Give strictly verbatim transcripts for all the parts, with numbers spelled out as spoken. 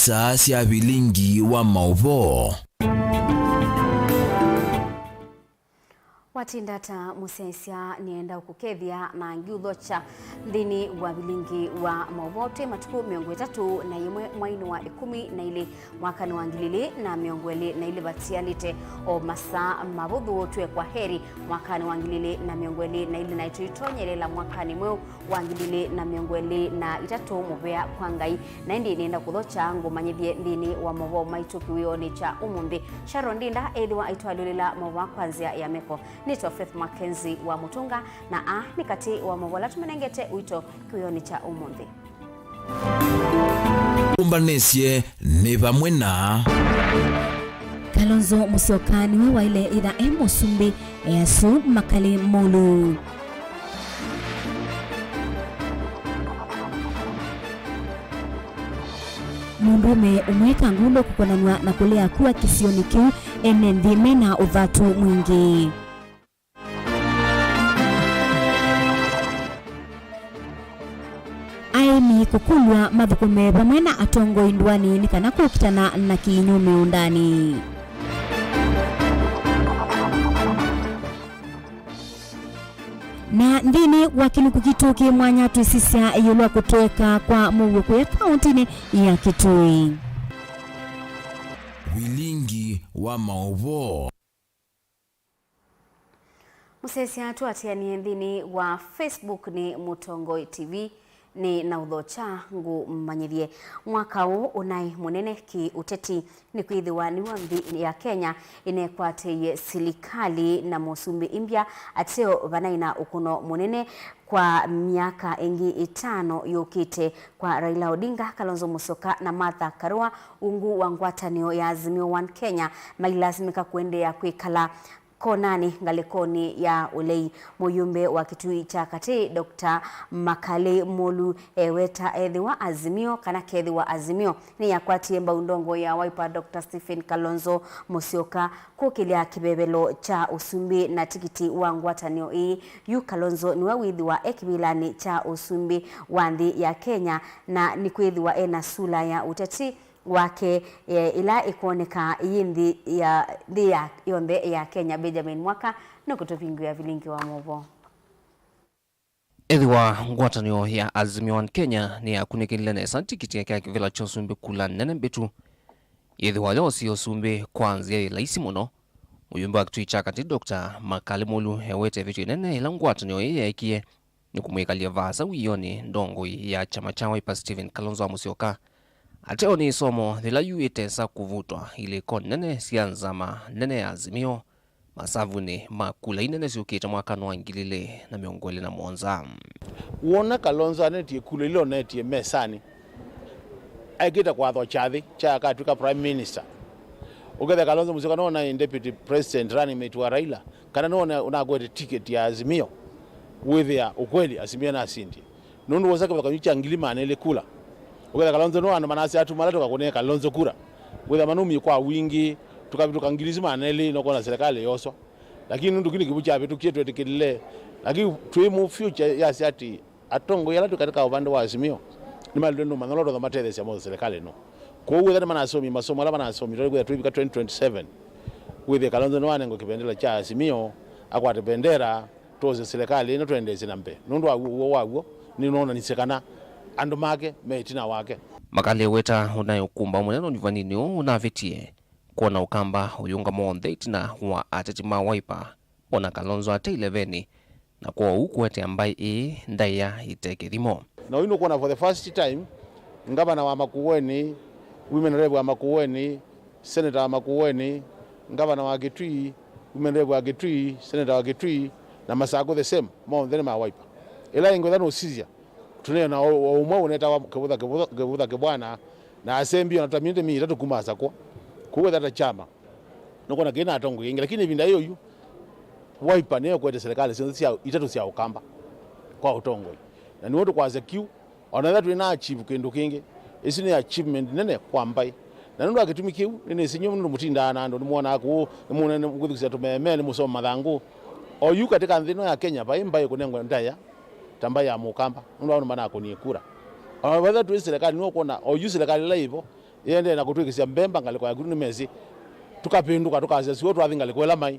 Saa sya vilingi wa maũvoo. Watinda ata mũsyaĩĩsya, nĩenda ũkũkethya na ngiũthokya nthĩnĩ wa vilingi wa maũvoo. Twĩ matukũ mĩongo ĩtatũ na ĩmwe mwainĩ wa ĩkũmi na ilĩ mwakanĩ wa ngili ilĩ na mĩongo ĩlĩ na ilĩ, vatialĩte o masaa mavũthũ twĩe kwa heri mwakanĩ wa ngili ilĩ na mĩongo ĩlĩ na ilĩ, na tũitonyelela mwakanĩ mweũ wa ngili ilĩ na mĩongo ĩlĩ na itatũ mũvea kwa Ngai. Na ĩndĩ nĩenda kũthokya ngũmanyĩthye nthĩnĩ wa maũvoo maitũ kĩwĩonĩ kya ũmũnthĩ. Sharon Ndinda ethĩwa aitwalyũlĩla maũvoo kwa nzĩa ya meko. Nĩtwa Faith Mackenzie wa Mũtũnga, na aa nĩ katĩ wa maũvoo ala tũmenengete ũito kĩwĩonĩ kya ũmũnthĩ. Ũmbanĩsye nĩ vamwe na Kalonzo Musyoka nĩwe waĩle ĩtha e mũsumbĩ, e asu makalĩ mũlũ. Mũndũũme ũmwe kangulũ kũkonanw'a na kũlea kua kĩsionĩ kĩu, ene nthĩ mena ũthatu mwingĩ. Aĩmi kũkũlw'a mathũkũme vamwe na atongoi ndũanĩ nĩ kana kũkitana na kĩinyũ mĩũndanĩ. Na nthĩnĩ wa kĩlungu kitũ kĩ mwanya, twĩsisya ĩũlũ wa kũtoweka kwa mũuo kũya kaũntĩnĩ ya Kitui. Vilingi wa maũvoo. Mũsyaĩĩsya tũatĩanĩe nthĩnĩ wa Facebook nĩ Mũtongoi T V, nĩ na ũthokya ngũmanyĩthye. Mwaka ũũ ũnaĩ mũnene kĩ-ũteti, nĩkwĩthĩwa nĩw'o nthĩ ya Kenya ĩnekwatĩie silikalĩ na mũsumbĩ ĩmbya, ateo vanaĩ na ũkũno mũnene kwa myaka ĩngĩ ĩtano yũkĩte kwa Raila Odinga, Kalonzo Musyoka na Martha Karua ungu wa ngwatanĩo ya Azimio One Kenya, mailasimĩka kũendeea kwĩkala konanĩ ngalĩkonĩ ya ũlei. Mũyũmbe wa Kitui kya Katĩ, Doctor Makalĩ Mulu, eweta ethĩwa Azimio, kana kethĩwa Azimio nĩyakwatie mbau ndongoi ya Wiper, Doctor Stephen Kalonzo Musyoka, kũkĩlya kĩvevelo kya ũsumbĩ na tikiti wa ngwatanĩo ĩĩ. Yu Kalonzo nĩwe wĩthĩwa e kĩvĩlanĩ kya ũsumbĩ wa nthĩ ya Kenya, na nĩkwĩthĩwa ena sula ya ũteti wake, eh, ĩla ĩkwoneka yĩ nthĩ ya, nthĩ ya yonthe ya Kenya. Benjamin Mwaka nũkũtũvingũĩa vilingi wa maũvoo. Ethĩwa ngwatanĩo ya Azimio One Kenya nĩyakunĩkĩlile nesa tikiti ya kĩvĩla kya ũsumbĩ kula nene mbĩtu, yĩthĩwa yoosie ũsumbĩ kwa nzĩa yĩ laisi mũno. Mũyũmbe wa Kitui kya Katĩ, Doctor Makalĩ Mulu, ewete ĩvĩtyo ĩnene ĩla ngwatanĩo ĩĩ yeekie nĩ kũmwĩkalya vaasa wĩonĩ ndongoi ya kyama kya Wiper Stephen Kalonzo wa Musyoka. Ateo nĩ ĩsomo yĩla yu ĩtesa kũvutwa ilĩko nene sya nzama nene ya Azimio masavunĩ ma kula inene syũkĩte mwakanĩ wa ngili ilĩ na mĩongo ĩlĩ na mũonza. Wona Kalonzo anetie kula ila onetie mesanĩ, ekĩte kwathwa kyathĩ kya akatw'ĩka Prime Minister. Ũkethĩa Kalonzo Musyoka nĩwe ũnaĩ Deputy President, running mate wa Raila, kana nĩwe ũna-, ũnakwete ticket ya Azimio, wĩthĩa ũkweli Azimio nasindie. Nũndũ wosa kĩvathũkany'o kya ngili maana elĩ kula. Ũkethĩa Kalonzo nĩwe andũ manasya atu mala tũkakũnĩe Kalonzo kura. Wĩthĩa manumie kwa wingĩ, tũkavĩtũka ngili isu maana elĩ, nokona serikali yoswa. Lakini nũndũ kĩu nĩ kĩvu kyavĩtũkie twetĩkĩlile. Lakini twĩ mu future yasya atĩ atongoi ala twĩ katika upande wa Azimio nĩmaĩlĩte nũmanya ũla tũtonya matetheesya mo serikali ĩno. Kwoou wĩthĩa nĩmanasomie masomo ala manasomie, tondũ kwĩthĩa twĩvika twenty twenty-seven, wĩthĩe Kalonzo nĩwanengwa kĩvendela kya Azimio, akwate vendera, twose serikali ĩno twendeesye na mbee. Nũndũ wa w'o, w'o wa w'o nĩnoonanisye kana andũ make me ĩtina wake. Makalĩ eweta ũnaĩ ũkũmbaũ mũnene ũnyuvanĩnĩ ũũ ũnavĩtie kwona Ũkamba ũyũngama onthe ĩtina wa ateti ma Wiper, ona Kalonzo ate ileveni, na kwoou kũetea mbaĩ ĩĩ ndaĩa ĩte kĩthimo. Na ũyu nũkwona for the first time, ngavana wa Makueni, women rep wa Makueni, senator wa Makueni, ngavana wa Kitui, women rep wa Kitui, senator wa Kitui, na Masaku the same, monthe nĩ ma Wiper. Ĩla ĩngĩ ũtha nũsisya, tũneo na o, o ũmwe ũnetawa Kĩvutha, Kĩvutha, Kĩvutha Kĩbwana, na asembi ona ta mĩtĩ mĩitatũ kuma Asakwa. Kwoou ethata kyama nũkwona kĩna atongoi aingĩ, lakini ĩvinda yĩĩ ũyu Wiper nĩyo ĩkwete serikali syonthe sya, itatũ sya Ũkamba kwa ũtongoi. Na nĩw'o tũkwasya kiu, ona ethĩwa twĩ na achieve kĩndũ kĩngĩ, ĩsu nĩ achievement nene kwa mbaĩ. Na nũndũ wa kĩtumi kĩu, nĩnĩsĩ nyw'o nũndũ mũtindaa na andũ, nĩmwonaa kũũ, nĩmũnene, mũkwĩthukĩsya tũmeme, nĩmũsoma mathangũ. O yu katika nthĩ ĩno ya Kenya, vai mbaĩ kũnengwa ndaĩa ta mbaĩ ya Mũkamba, nũndũ wa andũ manakũnie kura. Ona ethĩwa twĩ serikali, nĩw'o kwona, o yu serikali ĩla ĩvo, Ĩendee na kũtwĩkĩsya mbemba ngalĩko ya Kitutu, nĩmesĩ tũkavĩndũka tũkasya syoo twathi ngalĩko ĩla maĩ.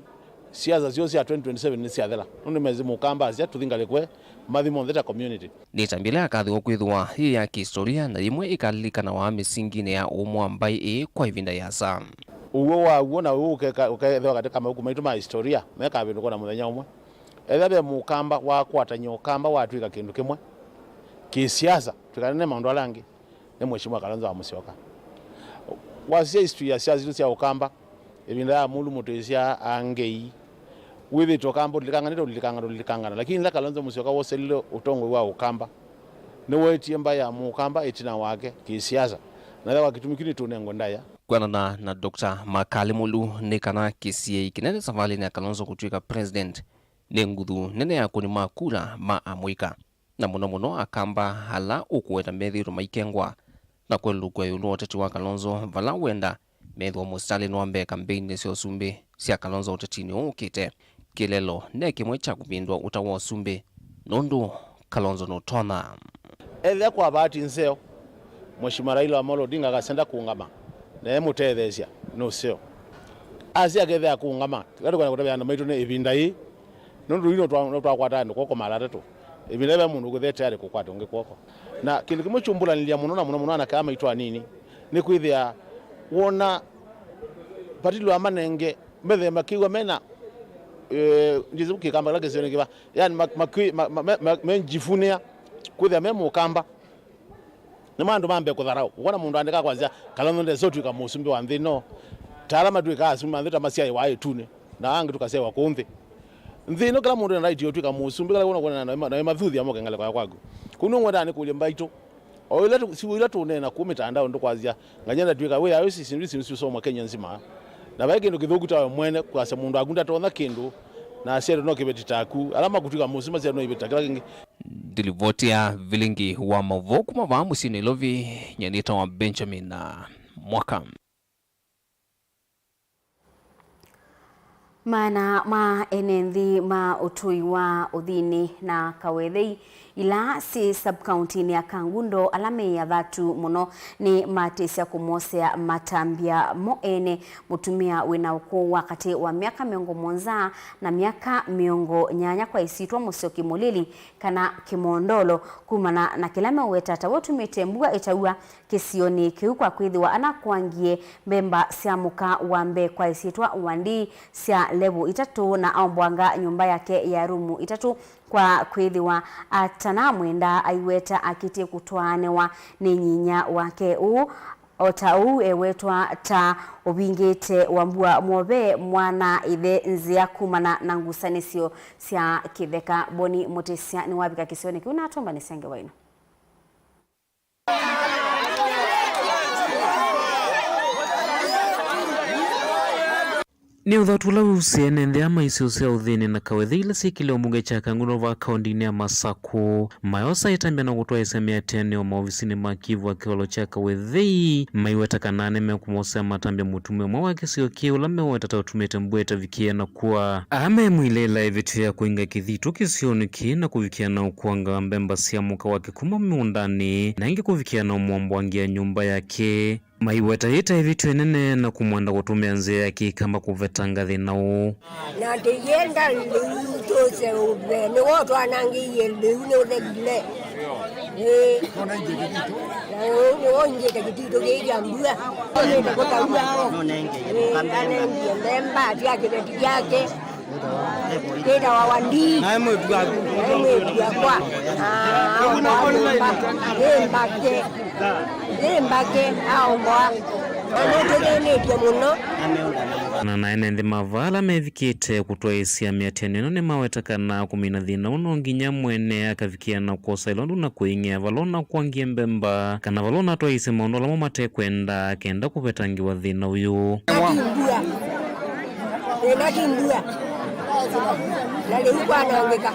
Siasa syoo sya twenty twenty-seven nĩsyathela. Nũndũ nĩmesĩ Mũkamba asya tũthi ngalĩko ĩ, mathi monthe ta community. Nĩ ĩtambya ĩla yakathiwa kwĩthĩwa yĩ ya kĩhistoria na yĩmwe ĩkalilikanawa mĩsinginĩ ya ũmwe wa mbaĩ ĩĩ kwa ĩvinda yĩasa. Ũw'o waw'o na ũũ ũkeka-, ũkethĩwa katĩ ka mavuku maitũ ma historia mekavĩndũkwa na mũthenya ũmwe. Ethĩwa ve Mũkamba wakwatany'a Ũkamba watw'ĩka kĩndũ kĩmwe kĩsiasa, twĩkanene maũndũ ala angĩ, nĩ Mheshimiwa Kalonzo wa Musyoka. Wasisya history ya siasa sitũ sya Ũkamba, ĩvinda ya Mũlũmũ twĩsya angei. Wĩthĩĩtwe Ũkamba ũlilikanganĩte, ũlilikangana, ũlilikangana. Lakini ĩla Kalonzo Musyoka woselile ũtongoi wa Ũkamba, nĩweetie mbaĩ ya Mũkamba ĩtina wake kĩsiasa. Na ethĩwa kĩtumi kĩu nĩtũnengwe ndaĩa. Kwĩanana na Doctor Makali Mũlu, nĩ kana kĩsiĩi kĩnene savalĩnĩ ya Kalonzo kũtw'ĩka president nĩ nguthu nene ya akũni ma kura ma Amũika, na mũno mũno Akamba ala ũkũweta methĩĩtwe maikengwa na kwelũkw'a ĩũlũ wa ũteti wa Kalonzo, vala wenda methĩwa mũsitalĩnĩ wa mbee kambeinĩ sya ũsumbĩ sya Kalonzo ũtetinĩ ũũ ũkĩte. Kĩlelo ne kĩmwe kya kũvĩndũa ũta wa ũsumbĩ, nũndũ Kalonzo nũtonya. Ethĩa kwa bahati nzeo, Mheshimiwa Raila Amolo Odinga akasenda kũũngama, na emũtetheesya nũseo. Asya akethĩa kũũngama, tũkatũkana kũtavya andũ maitũ nĩ ĩvinda yĩĩ, nũndũ yu no twa-, no twakwata andũ kw'oko mara atatũ. Ĩvinda yĩĩ ve mũndũ ũkũthĩa tayarĩ kũkwata ũngĩ kw'oko. Na kĩndũ kĩmwe kyũmbũlanĩlya mũno na mũno mũno anake aa maitũ anini, nĩ kwĩthĩa wona patilũ amanenge, methĩa makĩw'a mena, eh, njĩsĩ kĩkamba kĩla kĩsĩonĩ kĩva, yani ma-, makĩ-, ma-, ma-, me-, me-, menjivunia kwĩthĩa me Mũkamba. Nĩmo andũ mambie kũtharaũ. Ũkona mũndũ andĩka kwasya, Kalonzo ndesa ũtw'ĩka mũsumbĩ wa nthĩ ĩno. Ta ala matw'ĩkaa asumbĩ ma nthĩ ta masyaĩwa ĩtunĩ, na angĩ tũkasyaĩwa kũũ nthĩ. Nthĩ ĩno kĩla mũndũ ena right ya ũtw'ĩka mũsumbĩ, kĩla wona kwonana na, na mathuthya moke ngalĩko ya kwaku. Kũu nĩngwendaa nĩkũlye mbaitũ. O ila tu-, siw'ũ ila tũneena kũu mĩtandaonĩ tũkwasya, ngany'a ndatw'ĩka wĩa ũsu, ici ndio ici nĩsyũsomwa Kenya nzima. Na vai kĩndũ kĩthũku ta we mwene kwasya mũndũ waku ndatonya kĩndũ, na asyaĩtwe no kĩveti taku. Ala makũtw'ĩka mũsumbĩ masyaĩtwe no iveti ta kĩla kĩngĩ. Ndilivoti ya vilingi wa maũvoo kuma vaa mũsyĩ Nairobi, nyie nĩtawa Benjamin Mwaka. Maana ma ene nthĩ ma ũtũi wa ũthĩnĩ na kawethei ila syĩ sub-county-inĩ ya Kangundo ala me athatu mũno nĩ matĩsya kũmosea matambya mo ene. Mũtumĩa wĩ na ũkũũ wa katĩ wa myaka mĩongo mũonza na myaka mĩongo nyanya kwa ĩsyĩtwa Mũsyoki Mũlili kana Kĩmondolo, kumana na kĩla meũweta ta we ũtumĩte mbua ĩtaw'a kĩsionĩ kĩu, kwa kwĩthĩwa anakwangie mbemba sya mũka wa mbee kwa ĩsyĩtwa Wandii sya level itatũ, na aomboanga nyũmba yake ya rumu itatũ, kwa kwĩthĩwa atanamwenda aiweta akĩtie kũtwaanĩwa nĩ nyinya wake. Ũu O ta ũu ewetwa ta ũvingĩte Wambua Mwove mwana-a-ĩthe nzĩa kumana na ngusanĩsyo sya kĩtheka. Boni Mũtĩsya nĩwavika kĩsionĩ kĩu na atũmbanĩsya ngewa ĩno. Nĩ ũthatu ũla wĩusĩe ene nthĩ aa ma isio sya ũthĩnĩ na kawethei ila syĩkĩlĩwe mbunge kya Kangundo vaa kaũndĩnĩ ya Masakũ, mayoosa ĩtambya na kũtwaĩĩsya mĩatĩanĩo maovisinĩ ma kĩw'ũ wa kĩvalo kya kawethei, maiweta kana nĩmekũmosea matambya mũtumĩa ũmwe wa kĩsio kĩĩ ũla meũweta ta ũtumĩte mbua ĩtavikĩe na kũa. Aa memwilĩĩla ĩvĩtyo ya kũinga kĩthitũ kĩsionĩ kĩĩ na kũvikĩa na ũkũanga mbemba sya mũka wake kuma mũũndanĩ, na ĩngĩ kũvikĩa na ũmwomboangia nyũmba yake. Maiweta yĩ ta ĩvĩtyo ĩnene na kũmwenda kũtũmĩa nzĩa ya kĩkamba kũvetanga thĩna ũũ. Na ndĩyenda lĩu tũseũve, nĩwe ũtwanangĩie lĩu nĩũthelile. Ĩĩ. Na ũu nĩwe ũingĩte kĩtitũ kĩĩ kya mbua. Ũmĩte kũtaua. Ĩĩ, anengie mbemba sya kĩveti kyake. Wĩtawa Wandii. Naĩ mwĩtu waku. Naĩ mwĩtu wakwa. Ah, aomboa nyũmba. Nĩ mbake. Nĩ mbake, aomboa. Na nĩtũthĩnĩtye mũno. Na, na ene nthĩ ma vaa ala mevikĩte kũtwaĩĩsya mĩatĩanĩo ĩno nĩmaweta kana kũmina thĩna ũũ no nginya mwene akavikĩa na kwosa ĩlondu na kũing'ea vala ũnakwangie mbemba, kana vala ũnatwaĩĩsye maũndũ ala mo matekwenda, kenda kũvetangĩwa thĩna ũyũ. Ĩna ti mbua. Ĩna ti mbua. Na lĩu kwanangĩka.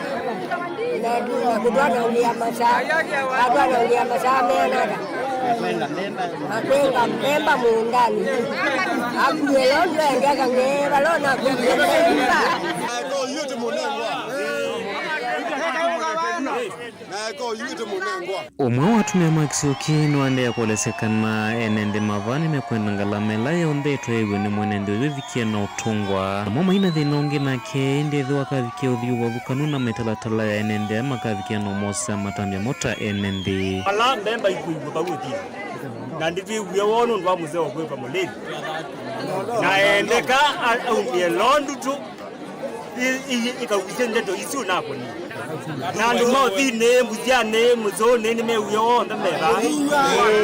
Na, na kũtwanangĩa masaa. Atwanangĩa masaa meana ata? Akwenga mbemba mũũndanĩ. Akue londo endeka ng'ee, valona akue mbemba. Ũmwe wa atumĩa ma kĩsio kĩĩ nĩwaendee kũelesya kana ene nthĩ ma vaa nĩmekwenda ngalama ĩla yonthe ĩtwaĩĩw'e nĩ mwene nthĩ ũyũ ĩvikie na ũtũngwa. Namo mai na thĩna ũngĩ nake, ĩndĩ ethĩwa akavikĩa ũthwii ũvathũkanu na mĩtalatala ya ene nthĩ aya makavikĩa no mosea matambya mo ta ene nthĩ. Ala mbemba ikwĩw'a vau ũthini, na ndĩtwĩw'e woo nũndũ wa mũseo kwĩtwa mũlĩvi, na endeka a-, aumie londu tu. I-, i-, ikausya ndeto isu nakũni. Na andũ ma ũthinĩ, mbusyanĩ, mũsũnĩ, nĩmewie onthe metha.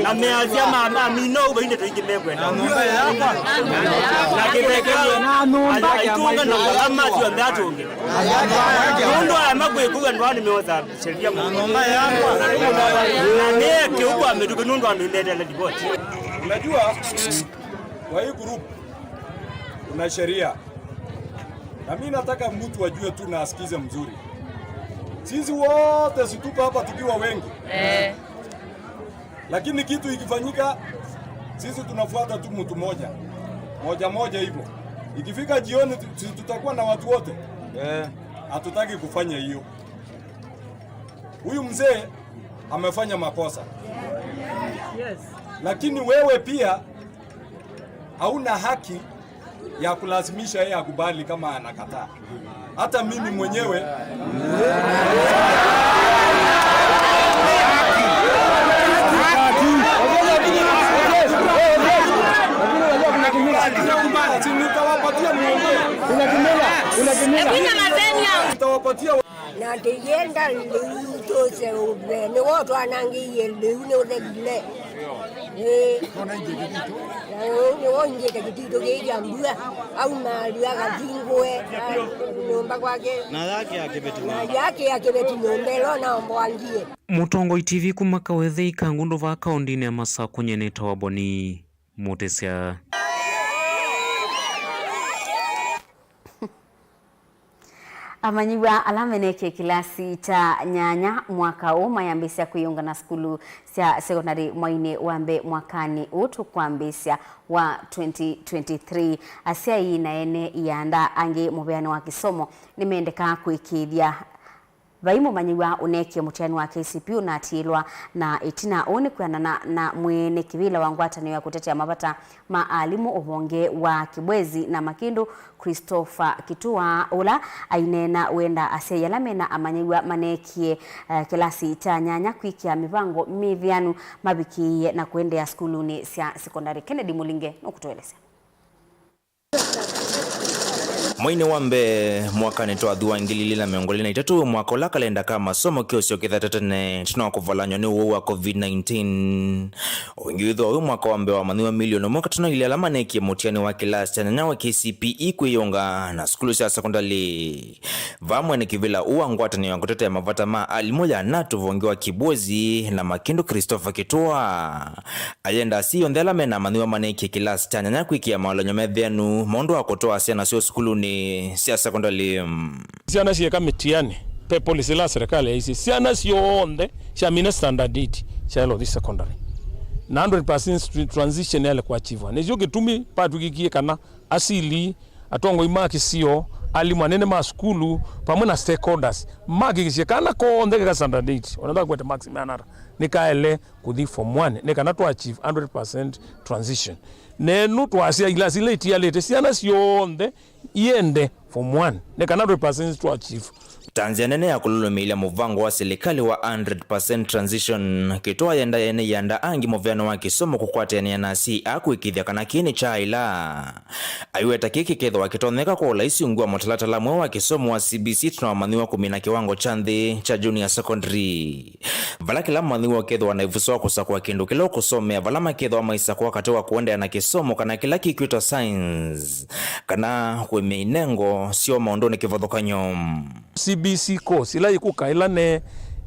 Na measya ma-, mamina ũu vai ndeto ingĩ mekwenda. Na kĩvekea, aitunga na ũkala masyonthe atũnge. Nũndũ aya makwĩkũw'a ndwaa nĩmeosa sheria mũno. Na nĩeke ũu kwa mĩtũkĩ nũndũ andũ imetele divoti. Unajua, kwa hii group, kuna sheria. Na mimi nataka mtu ajue tu na asikize mzuri. Sisi wote si tuko hapa tukiwa wengi. Eh. Lakini kitu ikifanyika, sisi tunafuata tu mtu moja. Moja moja hivyo. Ikifika jioni, tu-, si tutakuwa na watu wote. Eh. Hatutaki kufanya hiyo. Huyu mzee amefanya makosa. Yes. Lakini wewe pia hauna haki ya kulazimisha yeye akubali kama anakataa. Hata mimi mwenyewe si nitawapatia muongee. Kuna kimila, kuna kimila. Nitawapatia Na ndĩyenda lĩu tũse ũve, nĩwe ũtwanangĩie lĩu nĩ ũthelile. Ĩĩ. Na ũu nĩwe ũingĩte kĩtitũ kĩĩ kya mbua, auma lĩu akathingũe nyũmba kwake. Na yake ya kĩveti. Na yake ya kĩveti nyũmba ĩla naomboangie. Mũtongoi T V kuma Kawethei Kangundo vaa kaũndĩnĩ ya Masakũ, nyie nĩtawa Boni Mũtĩsya. Amanyĩw'a ala meneekie kĩlasi kya nyanya mwaka ũũ mayambĩĩsya kwĩyũnga na sukulu sya sekondalĩ mwainĩ wa mbee mwakanĩ ũũ tũkwambĩĩsya wa twenty twenty-three. Asyai na ene ianda angĩ mũvĩanĩ wa kĩsomo nĩmendekaa kũĩkĩĩthya vai mũmanyĩw'a ũneekie mũtiani wa K C P E ũnatiĩlwa na ĩtina. Ũũ nĩ kwĩanana na mwene kĩvĩla wa ngwatanĩo ya kũtetea mavata ma alimũ ũvonge wa Kibwezi na Makĩndũ, Christopher Kituwa, ũla aineena wenda asyai ala mena amanyĩw'a maneekie, eh, kĩlasi kya nyanya kwĩkĩa mĩvango mĩvĩanu mavikĩĩe na kũendeea sukulunĩ sya sekondalĩ. Kennedy Mũlinge nũkũtũelesya. Mweinĩ wa mbee mwakanĩ twathi wa ngili ilĩ na mĩongo ĩlĩ na itatũ, mwaka ũla kalenda ka masomo kĩosyo kĩthate tene, tũna kũvalanywa nĩ ũwau wa covid nineteen. Ũngĩ wĩthwa wĩ mwaka wa mbee wa amanyĩw'a milioni ũmwe katano ilĩ ala maneekie mũtiani wa kĩlasi kya nyanya wa K C P E kwĩyũnga na sukulu sya sekondalĩ. Vaa mwene kĩvĩla ũũ wa ngwatanĩo ya kũtetea mavata ma alimũ ya natu ũvonge wa Kibwezi na Makĩndũ, Christopher Kituwa, ayenda asyai onthe ala mena amanyĩw'a maneekie kĩlasi kya nyanya kwĩkĩa mavalany'o methĩanu maũndũ wa kũtwaa syana syoo sukulunĩ sya sekondalĩ. Syana syĩka mĩtiani, ve policy ĩla serikali yaisye syana syonthe syamina standard eight syaĩle ũthi secondary. Na hundred percent transition yaĩle kũachievwa. Nĩkyo kĩtumi vatw'ĩkĩkie kana asili, atongoi ma kĩsio, alimũ anene ma sukulu, vamwe na stakeholders, mahakikishe kana konthe keka standard eight, ona ndakwete marks meana ata, nĩkaĩle kũthi form one, nĩ kana twa achieve hundred percent transition. Nenũ twasya ilasi ila itialĩte, syana syonthe iende form one, nĩ kana hundred percent twa achieve. Ta nzĩa nene ya kũlũlũmĩĩlya mũvango wa silikalĩ wa hundred percent transition, Kituwa ayenda ene ianda angĩ mũvĩanĩ wa kĩsomo kũkwatĩanĩa na asyai aa kũĩkĩĩthya kana kĩĩ nĩkyaaĩla. Aiweta kĩĩ kĩkethĩwa kĩtonyeka kwa ũlaisi ungu wa mũtalatala mweũ wa kĩsomo wa C B C tũna amanyĩw'a kũmina kĩwango kya nthĩ kya junior secondary, vala kĩla mũmanyĩw'a ũkethĩwa na ĩvuso wa kũsakũa kĩndũ kĩla ũkũsomea vala makethĩwa maisakũa katĩ wa kũendeea na kĩsomo kana kĩla kĩkwĩtwa science, kana kũĩmya inengo syoo maũndũnĩ kĩvathũkany'o. C B C course ila ikũka ila ne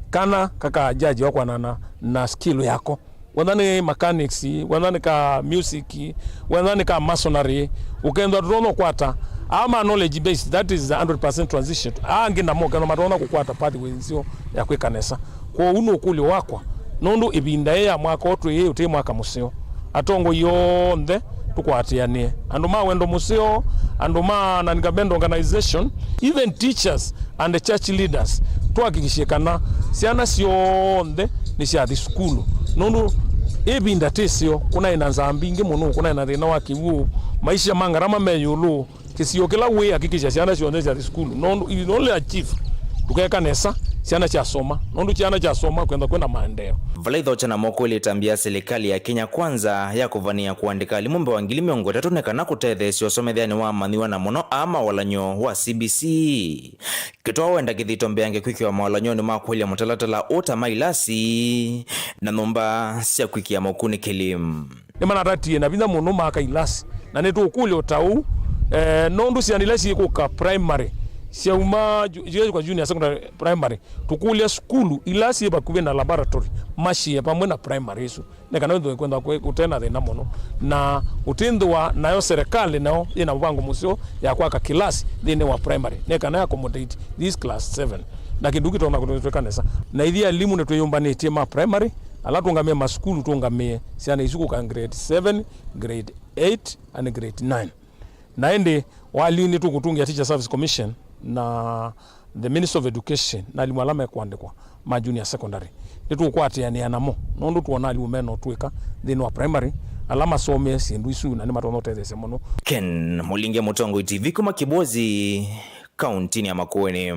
kana kakajajiwa kwanana na skill yako. Whether nĩ mechanics, whether nĩ ka music, whether nĩ ka masonry, ũkethwa tũtonya ũkwata aa ma knowledge based, that is the hundred percent transition. Aa angĩ namo ũkethwa matonya kũkwata pathway nzeo ya kwĩka nesa. Kwoou nĩ ũkũlyo wakwa, nũndũ ĩvinda ĩĩ ya mwaka ũũ twĩ ũtĩ mwaka mũseo. Atongoi onthe Tũkwatĩanĩe andũ ma wendo mũseo, andũ ma non-governmental organization, even teachers and church leaders, twakikisye kana syana syonthe nĩsyathi sukulu, nũndũ ĩvinda tĩseo, kũnaĩ na nzaa mbingĩ mũno, kũnaĩ na thĩna wa kĩw'ũ, maisha ma ngarama me ĩũlũ. Kĩsio kĩla wĩ hakikisha syana syonthe syathi sukulu, nũndũ if you only achieve, tũkeka nesa, syana syasoma, nũndũ syana syasoma kwenda kwĩna maendeeo. Vala ithokya na moko ĩlĩ ĩtambya silikalĩ ya Kenya Kwanza ya kũvanĩa kũandĩka alimũ mbee wa ngili mĩongo ĩtatũ nĩ kana kũtetheesya ũsomethanĩ wa amanyĩw'a na mũno aa ma ũalan'yo wa C B C. Kĩtwaa wenda kĩthito mbeange kwĩkĩwa maũalan'yonĩ ma kũelya mũtalatala ũũ ta ma ilasi na nyũmba sya kwĩkĩa maũkunĩkĩli. Nĩmanatatie na vinya mũno maka ilasi, na nĩtũkũlya o ta ũu, eh, nũndũ syana ila syĩkũka primary, syauma ju-, syĩkũka junior secondary primary, tũkũlya sukulu ila syĩ vakuvĩ na laboratory masyĩe vamwe na primary ĩsu, nĩ kana wĩthĩwe kwenda kwĩ-, kũte na thĩna mũno, na ũtĩnthĩwa nayo serikali nayo yĩna mũvango mũseo ya kwaka kĩlasi nthĩnĩ wa primary, nĩ kana ya accommodate this class seven, na kĩndũ kĩtonya kũtwĩka nesa. Na ithyĩ alimũ nĩtwĩyũmbanĩtye ma primary, ala tũngamĩe masukulu, tũngamĩe syana isu kũka grade seven, grade eight and grade nine. Na ĩndĩ wali nĩtũkũtũngĩa Teacher Service Commission na the Ministry of Education na alimũ ala mekũandĩkwa ma junior secondary. Nĩtũkwatĩanĩa namo, nũndũ twona alimũ mena ũtw'ĩka nthĩnĩ wa primary, ala masomee syĩndũ isu na nĩmatonya ũtetheesya mũno. Ken Mũlinge, Mũtongoi T V, kuma Kĩbozi, kauntinĩ ya Makueni.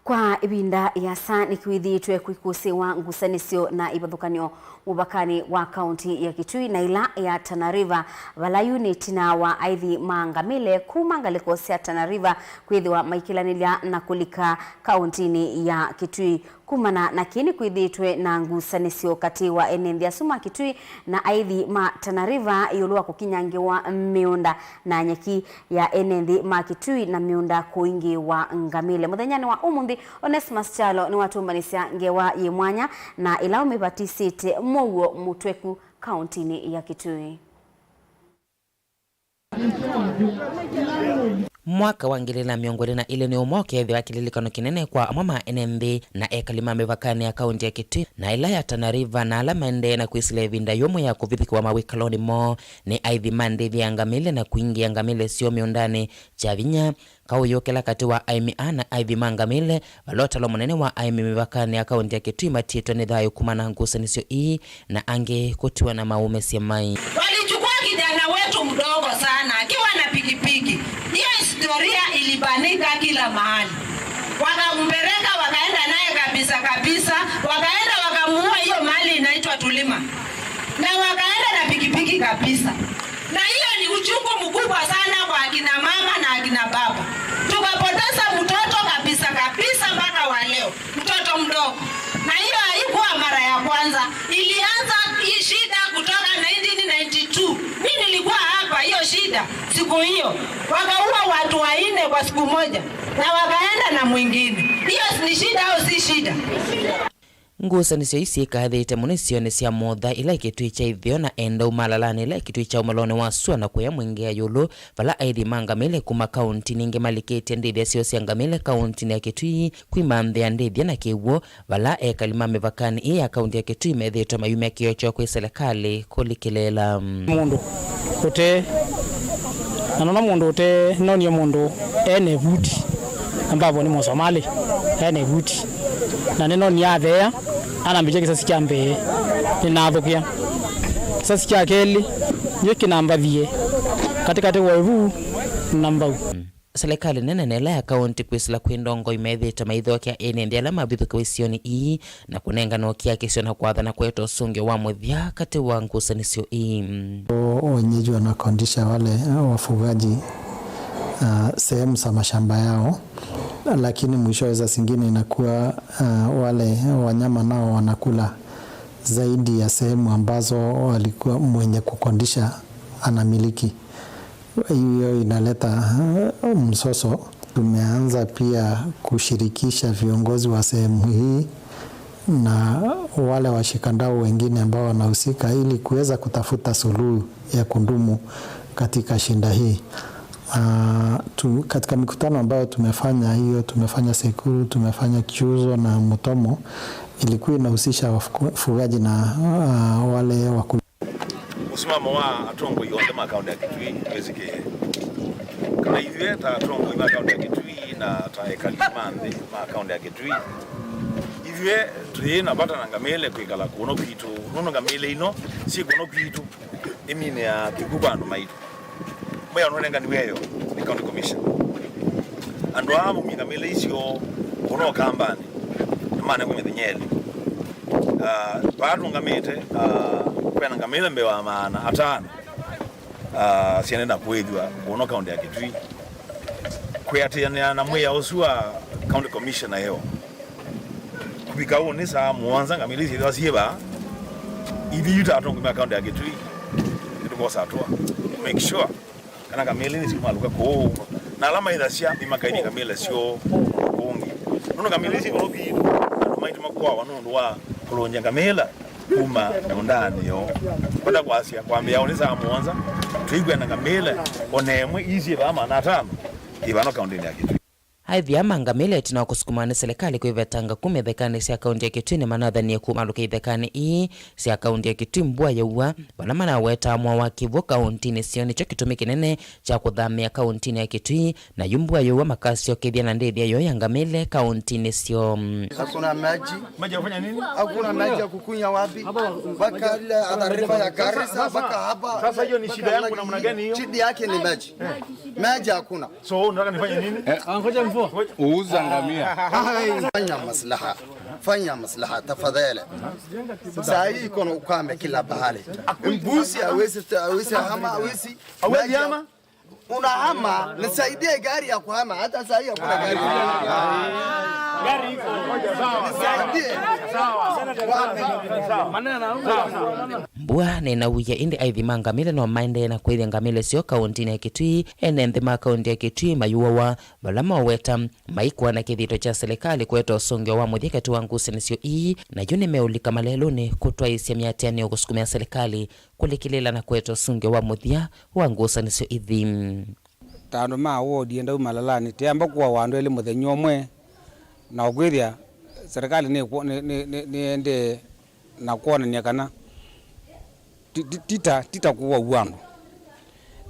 Kwa ĩvinda ĩasa nĩkwĩthĩĩtwe kwĩkũsĩĩwa ngusanĩsyo na ivathũkany'o mũvakanĩ wa kaunti ya Kitui na ĩla ya Tana River, vala yu nĩ ĩtina wa aithi ma ngamĩle kuma ngalĩko sya Tana River kwĩthĩwa maikĩlanĩlya na kũlika kauntinĩ ya Kitui. Kumana na kĩĩ nĩkwĩthĩĩtwe na ngusanĩsyo katĩ wa ene nthĩ asu ma Kitui na aithi ma Tana River ĩũlũ wa kũkinyangĩwa mĩũnda na nyeki ya ene nthĩ ma Kitui na mĩũnda kũingĩĩwa ngamĩle. Mũthenyanĩ wa ũmũnthĩ, Onesmus Kyalo nĩwatũmbanĩsya ngewa yĩ mwanya na ĩla ũmĩvatisĩte mũuo mũtweku kauntinĩ ya Kitui. Mwaka wa ngili na mĩongo ĩlĩ na ĩlĩ nĩ ũmwe ũkeethĩwa kĩlilikano kĩnene kwa amwe ma ene nthĩ na ekali ma mĩvakanĩ ya kaunti ya Kitui na ĩla ya Tana River, na ala maendee na kwĩsĩla ĩvinda yũmũ ya kũvithũkĩwa mawĩkalonĩ moo nĩ aithi ma ndĩthya ya ngamĩle na kũingĩa ngamĩle syoo mĩũndanĩ kya vinya. Kaũ yũkĩla katĩ wa aĩmi aa na aithi ma ngamĩle, vala ũtalo mũnene wa aĩmi mĩvakanĩ ya kaunti ya Kitui matiĩtwe nĩ thayũ kumana na ngusanĩsyo ii na angĩ kũtiwa na maũmĩsye mai. Walichukua kijana wetu mdogo sana akiwa na pikipiki. Hiyo historia ilibanika kila mahali. Wakampeleka, wakaenda naye kabisa kabisa, wakaenda wakamuua hiyo mahali inaitwa Tulima. Na wakaenda na pikipiki kabisa. Na hiyo ni uchungu mkubwa sana kwa akina mama na akina baba. Tukapoteza mtoto kabisa kabisa mpaka wa leo. Mtoto mdogo. Na hiyo haikuwa mara ya kwanza. Ilianza hii shida kutoka nineteen ninety-two. Mimi nilikuwa hapa hiyo shida siku hiyo. Wakaua watu wanne kwa siku moja. Na wakaenda na mwingine. Hiyo ni shida au si shida? Ngusanĩsyo ii syĩkathĩte mũno isionĩ sya Motha, ila ikĩtw'ĩkya itheo na endau malalanĩ, ila ikĩtw'ĩkya ũmalonĩ wa sua na kũya mwingĩa ĩũlũ, vala aithi ma ngamĩle kuma kauntinĩ ingĩ malikĩtye ndĩthya syoo sya ngamĩle kauntinĩ ya Kitui kwĩmanthĩa ndĩthya na kĩw'ũ, vala ekali ma mĩvakanĩ ĩĩ ya kaunti ya Kitui methĩĩtwe mayumya kĩoo kyoo kwĩ selekalĩ kũlikĩlĩĩla. Mũndũ ũte, na nona mũndũ ũte, nonie mũndũ ene vuti, ambavo nĩ Mũsomalĩ, ene vuti. Na nĩnonie atheea, anambĩkya kĩsasi kya mbee, nĩnathũkĩa. Kĩsasi kya kelĩ, nĩkyo kĩnambathie katĩkatĩ wa ĩvu na mbau. Silikalĩ nene na ĩla ya kaunti kwĩsĩla kwĩ ndongoi methĩĩtwe maithokea ene nthĩ ala mavithũkĩwe isionĩ ii na kũnengane ũkiakisyo na kwathana kũete ũsũngĩo wa mũthya katĩ wa ngusanĩsyo ii. Wenyeji wanakondisha wale, eh, wafugaji, ah, sehemu za mashamba yao, lakini mwishowe saa zingine inakuwa, ah, wale wanyama nao wanakula zaidi ya sehemu ambazo walikuwa mwenye kukondisha anamiliki. Hiyo inaleta, eh, mzozo. Tumeanza pia kushirikisha viongozi wa sehemu hii na wale washikadau wengine ambao wanahusika ili kuweza kutafuta suluhu ya kudumu katika shida hii. Ah, tu-, katika mikutano ambayo tumefanya, hiyo tumefanya Sekuru, tumefanya Chuzo na Mutomo, ilikuwa inahusisha wafuku-, wafugaji na, ah, wale wakulima. Mũsimamo wa atongoi onthe ma kaũntĩ ya Kitui wĩsĩkĩe kana ithyĩ ta atongoi ma kaũntĩ ya Kitui na ta ekali ma nthĩ ma kaũntĩ ya Kitui, ithyĩ twĩ na vata na ngamĩle kwĩkala kũno kwitũ, nũndũ ngamĩle ino syĩ kũno kwitũ iminĩaa kĩkw'ũ kwa andũ maitũ. Mwĩao nũnenganiwe yo nĩ County Commission. Andũ aa maumie ngamĩle isyo kũno Kambanĩ nĩmanengwa mĩthenya ĩlĩ. Ah, vaa tũngamĩte, ah, kwĩna ngamĩle mbee wa maana atano, ah, syaendee na kũĩthw'a kũno kaũntĩ ya Kitui. Kwĩatĩanĩa na mwĩao ũsu wa County Commissioner ĩyo, kũvika ũnĩ saa mũonza ngamĩle isyĩthwa syĩ vaa, ithyĩ yu ta atongoi ma kaũntĩ ya Kitui nĩtũkosa atũa make sure kana ngamĩle nĩsiumalũka kũu, na ala maĩthasya nĩmakaĩthya ngamĩle syoo kũngĩ. Nũndũ ngamĩle isu ivũlũ vitũ, andũ maitũ makũawa nũndũ wa kũlũngya ngamĩla kuma mĩũndanĩ yoo. Kwenda kwasya, kwambĩĩa ũnĩ saa mũonza, tũikwenda ngamĩla o na ĩmwe ii syĩ vaa maana atano ivano kaũntĩnĩ ya Kitui. Aĩthi aa ma ngamĩla ĩtina wa kũsukumawa nĩ silikalĩ kwĩvetanga kuma ithekanĩ sya kaũntĩ ya Kitui nĩmanathanie kumalũka ithekanĩ ii sya kaũntĩ ya Kitui mbua yaua, vala manawetaa mwao wa kĩw'ũ kaũntĩnĩ syoo nĩkyo kĩtumi kĩnene kya kũthamĩa kaũntĩnĩ ya Kitui, na yu mbua yaua makasyokethya na ndĩthya yoo ya ngamĩle kaũntĩnĩ syoo. Hakuna maji. Maji ya kufanya nini? Hakuna maji ya kukunywa wapi? Mpaka ile Athi River ya Garissa, mpaka hapa. Sasa hiyo ni shida yangu namna gani hiyo? Shida yake ni maji. Maji hakuna. So, unataka nifanye nini? Eh. Ah, ngoja mvua. Uuza ngamia. Fanya maslaha. Fanya maslaha, tafadhali. Saa hii iko na ukame kila pahali. Mbuzi hawezi, hawezi hama, hawezi. Hawezi hama? Unahama, nisaidie gari ya kuhama. Hata saa hii hakuna gari. Gari iko. Nisaidie. Sawa. Mbua nĩnauya, ĩndĩ aĩthi ma ngamĩle no maendee na kũĩthya ngamĩle syoo kaũntĩnĩ ya Kitui. Ene nthĩ ma kaũntĩ ya Kitui mayũawa vala maweta maikũa na kĩthito kya silikalĩ kũete ũsũngĩo wa mũthya katĩ wa ngusanĩsyo ii, na yu nĩmeũlika malelũnĩ kũtwaĩĩsya mĩatĩanĩo kũsukumĩa silikalĩ kũlikĩlĩĩla na kũete ũsũngĩo wa mũthya wa ngusanĩsyo ithi. Ta andũ ma wodi enda uma lalanĩ, tĩamba kũawa andũ elĩ mũthenya ũmwe, na ũkwĩthĩa silikalĩ nĩ, nĩ, nĩ, nĩ, nĩendee na kwonany'a kana ti, ti, ti ta, ti ta kũaua andũ.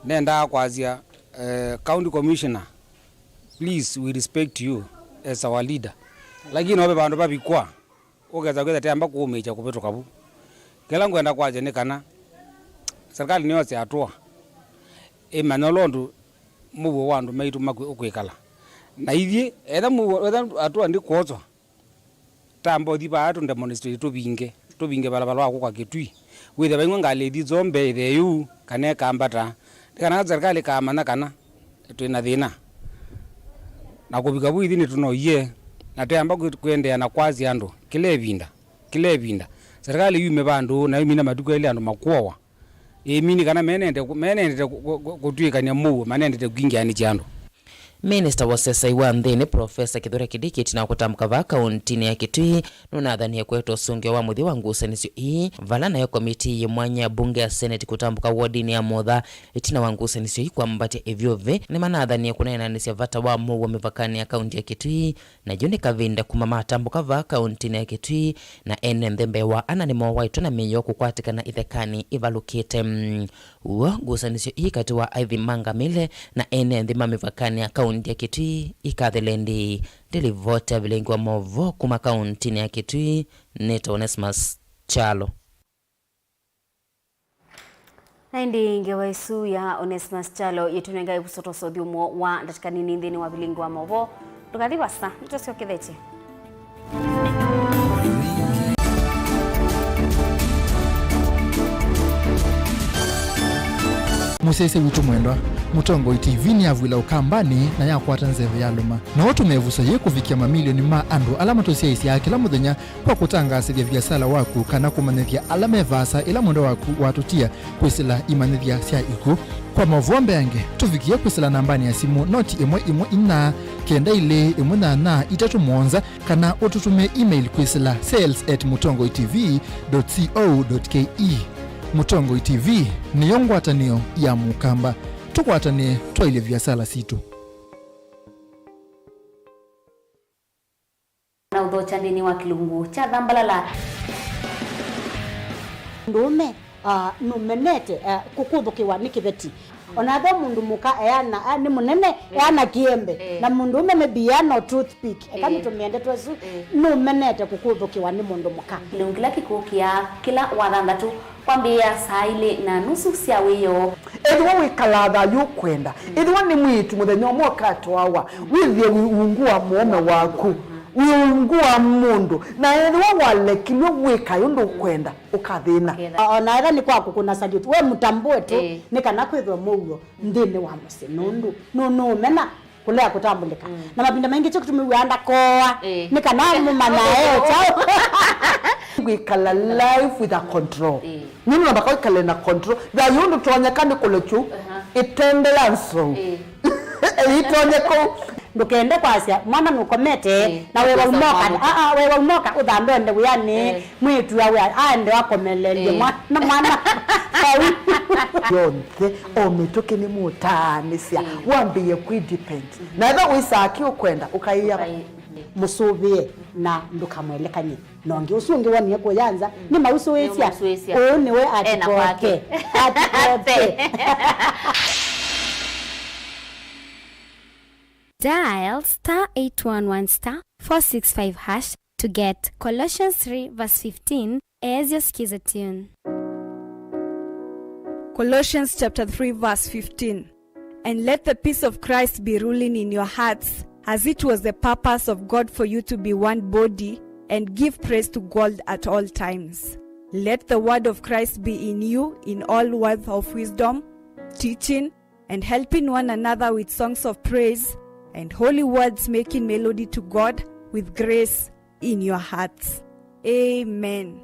Nendaa kwasya, eh, County Commissioner, please, we respect you as our leader. Lakini no ve vandũ vavikwa, ũkesa kwĩtha teamba kũũmĩĩkya kũvĩtũka vu. Kĩla ngwenda kwasya nĩ kana, serikali nĩyose atũa, ĩmanya ũla ũndũ mũuo wa andũ maitũ makwĩ-, ũkwĩkala. Na ithyĩ, etha mũuo, etha atũa ndĩkwoswa, tamba ũthi vaa tũdemonstrate tũvinge, tũvinge valala wa kũka Kĩtui. Wĩthe vaing'we ngalĩ ĩthi Zombe, ĩthe yu, kana ĩkambata. Nĩ kana serikali ĩkamanya kana twĩ na thĩna. Na kũvika vu ithyĩ nĩtũnoie, na twĩamba kwĩ-, kũendeea na kwasya andũ kĩla ĩvinda, kĩla ĩvinda. Serikali yume vandũ, na yumina matukũ elĩ andũ makuowa. Ĩmini kana menende kũ-, menendete kũ-, kũ-, kũ-, kũtw'ĩkany'a mũuo, manendete kwingĩanĩsya andũ. Minista wa ũsesei wa nthĩnĩ, Profesa Kithure Kindiki, ĩtina wa kũtambũka vaa kaũntinĩ ya Kitui, nũnathanie kũete ũsũngĩo wa mũthya wa ngusanĩsyo ii, vala nayo komitii yĩ mwanya ya mbunge ya Senate kũtambũka wodinĩ ya Motha ĩtina wa ngusanĩsyo ii kwambatya ĩvyũvĩ. Nĩmanathanie kũneenanĩsya vata wa mũuo mĩvakanĩ ya kaũnti ya Kitui, na yu nĩ kavinda kuma matambũka vaa kaũntinĩ ya Kitui, na ene nthĩ mbee wa ana nĩmowaĩtwe na mĩĩ yoo kũkwatĩkana ithekanĩ ivalũkĩte. W'o ngusanĩsyo ii katĩ wa aithi ma ngamĩle na ene nthĩ ma mĩvakanĩ ya kaũnti ya Kitui ikathele ndĩĩ. Ndĩ livoti ya vilingi wa maũvoo kuma kaũntinĩ ya Kitui, nĩtawa Onesmus Kyalo. Na ĩndĩ ngewa ĩsu ya Onesmus Kyalo yĩtũnenga ĩvuso twa ũthyũmũo wa ndatĩka nini nthĩnĩ wa vilingi wa maũvoo. Ndũkathi vasa, nĩtũsyokethetye. Mũsyaĩĩsya witũ mwendwa, Mũtongoi T V nĩyavw'ĩla Ũkambanĩ na yakwata nzeve yalũma. No ũtũme ĩvuso yĩĩ kũvikĩa mamilioni ma andũ ala matũsyaĩĩsyaa kĩla mũthenya kwa kũtangaasĩthya viasala waku kana kũmanyĩthya ala me vaasa ĩla mwendwa waku watũtia kwĩsĩla imanyĩthya sya ikw'ũ. Kwa maũvoo mbeange, tũvikĩe kwĩsĩla nambanĩ ya simũ noti ĩmwe ĩmwe inya, kenda ilĩ ĩmwe nyanya itatũ mũonza, kana ũtũtũmĩe email kwĩsĩla sales at mũtongoi T V dot co dot K E. Mũtongoi T V nĩyo ngwatanĩo ya Mũkamba. Tũkwatanĩe twaĩlye viasala sitũ. Na ũthokya nthĩnĩ wa kĩlungu kya Thambalala. Ndũũme Ah, nũmenete, eh, kũkũthũkĩwa nĩ kĩveti. Ona ethĩwa mũndũ mũka eana, ah, nĩ mũnene, eana kĩembe. Eh. Na mũndũ ũme maybe eana o toothpick. Eka nĩtũmĩe ndeto ĩsu. Eh. Nũmenete kũkũthũkĩwa nĩ mũndũ mũka. Kĩlungu kĩla kĩkũkĩa kĩla wathanthatũ kwambĩĩa saa ilĩ na nusu sya wĩoo. Ethĩwa wĩkalaa thayũ ũkwenda, ethĩwa nĩ mwĩĩtu mũthenya ũmwe ũkatwawa, wĩthĩe wĩ ungu wa mũũme waku, wĩ ungu wa mũndũ, na ethĩwa walekilw'e wĩkae ũndũ ũkwenda, ũkathĩna. O na ethĩwa nĩ kwa kũkũna salute, we mũtambũe tu, ĩĩ, nĩ kana kwĩthwe mũuo nthĩnĩ wa mũsyĩ, nũndũ nũ-, nũũmena kũlea kũtambũlĩka. Mm. Na mavinda maingĩ kyo kĩtũmĩw'aa ndakoa, ĩĩ, nĩ kana mũmanya e kyaũ. Kwĩkala life with a control. Ĩĩ. Nũndũ nambaka wĩkale na control. Thayũ ndũtonyeka nĩ kũlekyu, aha, ĩtende ya nzou. Ĩĩ. Ĩtonye kũu. Ndũkende kwasya mwana nũkomete, ĩĩ, na wewa ũkosa umoka, mwana. Aa, wewa umoka ũthambe ende wĩanĩ, ĩĩ, mwĩĩtu awe aende akomelelye, ĩĩ, mwana, mwana vau. Yonthe, o mĩtũkĩ nĩmũtaanĩsya, ĩĩ, wambĩĩe kwĩ depend. Na ethĩwa wĩsaa kĩ ũkwenda, ũkaĩa, ũkaĩ-, ĩĩ, mũsũvĩe na ndũkamwelekany'e. Na ũngĩ ũsu ũngĩ wonie kũya nza, mm, nĩmausũĩsya. Nĩmausũĩsya. Ũũ nĩwe ena kwake. Atikoke. Atikoke. Dial star eight one one star four six five hash to get Colossians three verse fifteen as your skiza tune. Colossians chapter three verse fifteen. And let the peace of Christ be ruling in your hearts, as it was the purpose of God for you to be one body, and give praise to God at all times. Let the word of Christ be in you in all words of wisdom, teaching, and helping one another with songs of praise and holy words, making melody to God with grace in your hearts. Amen.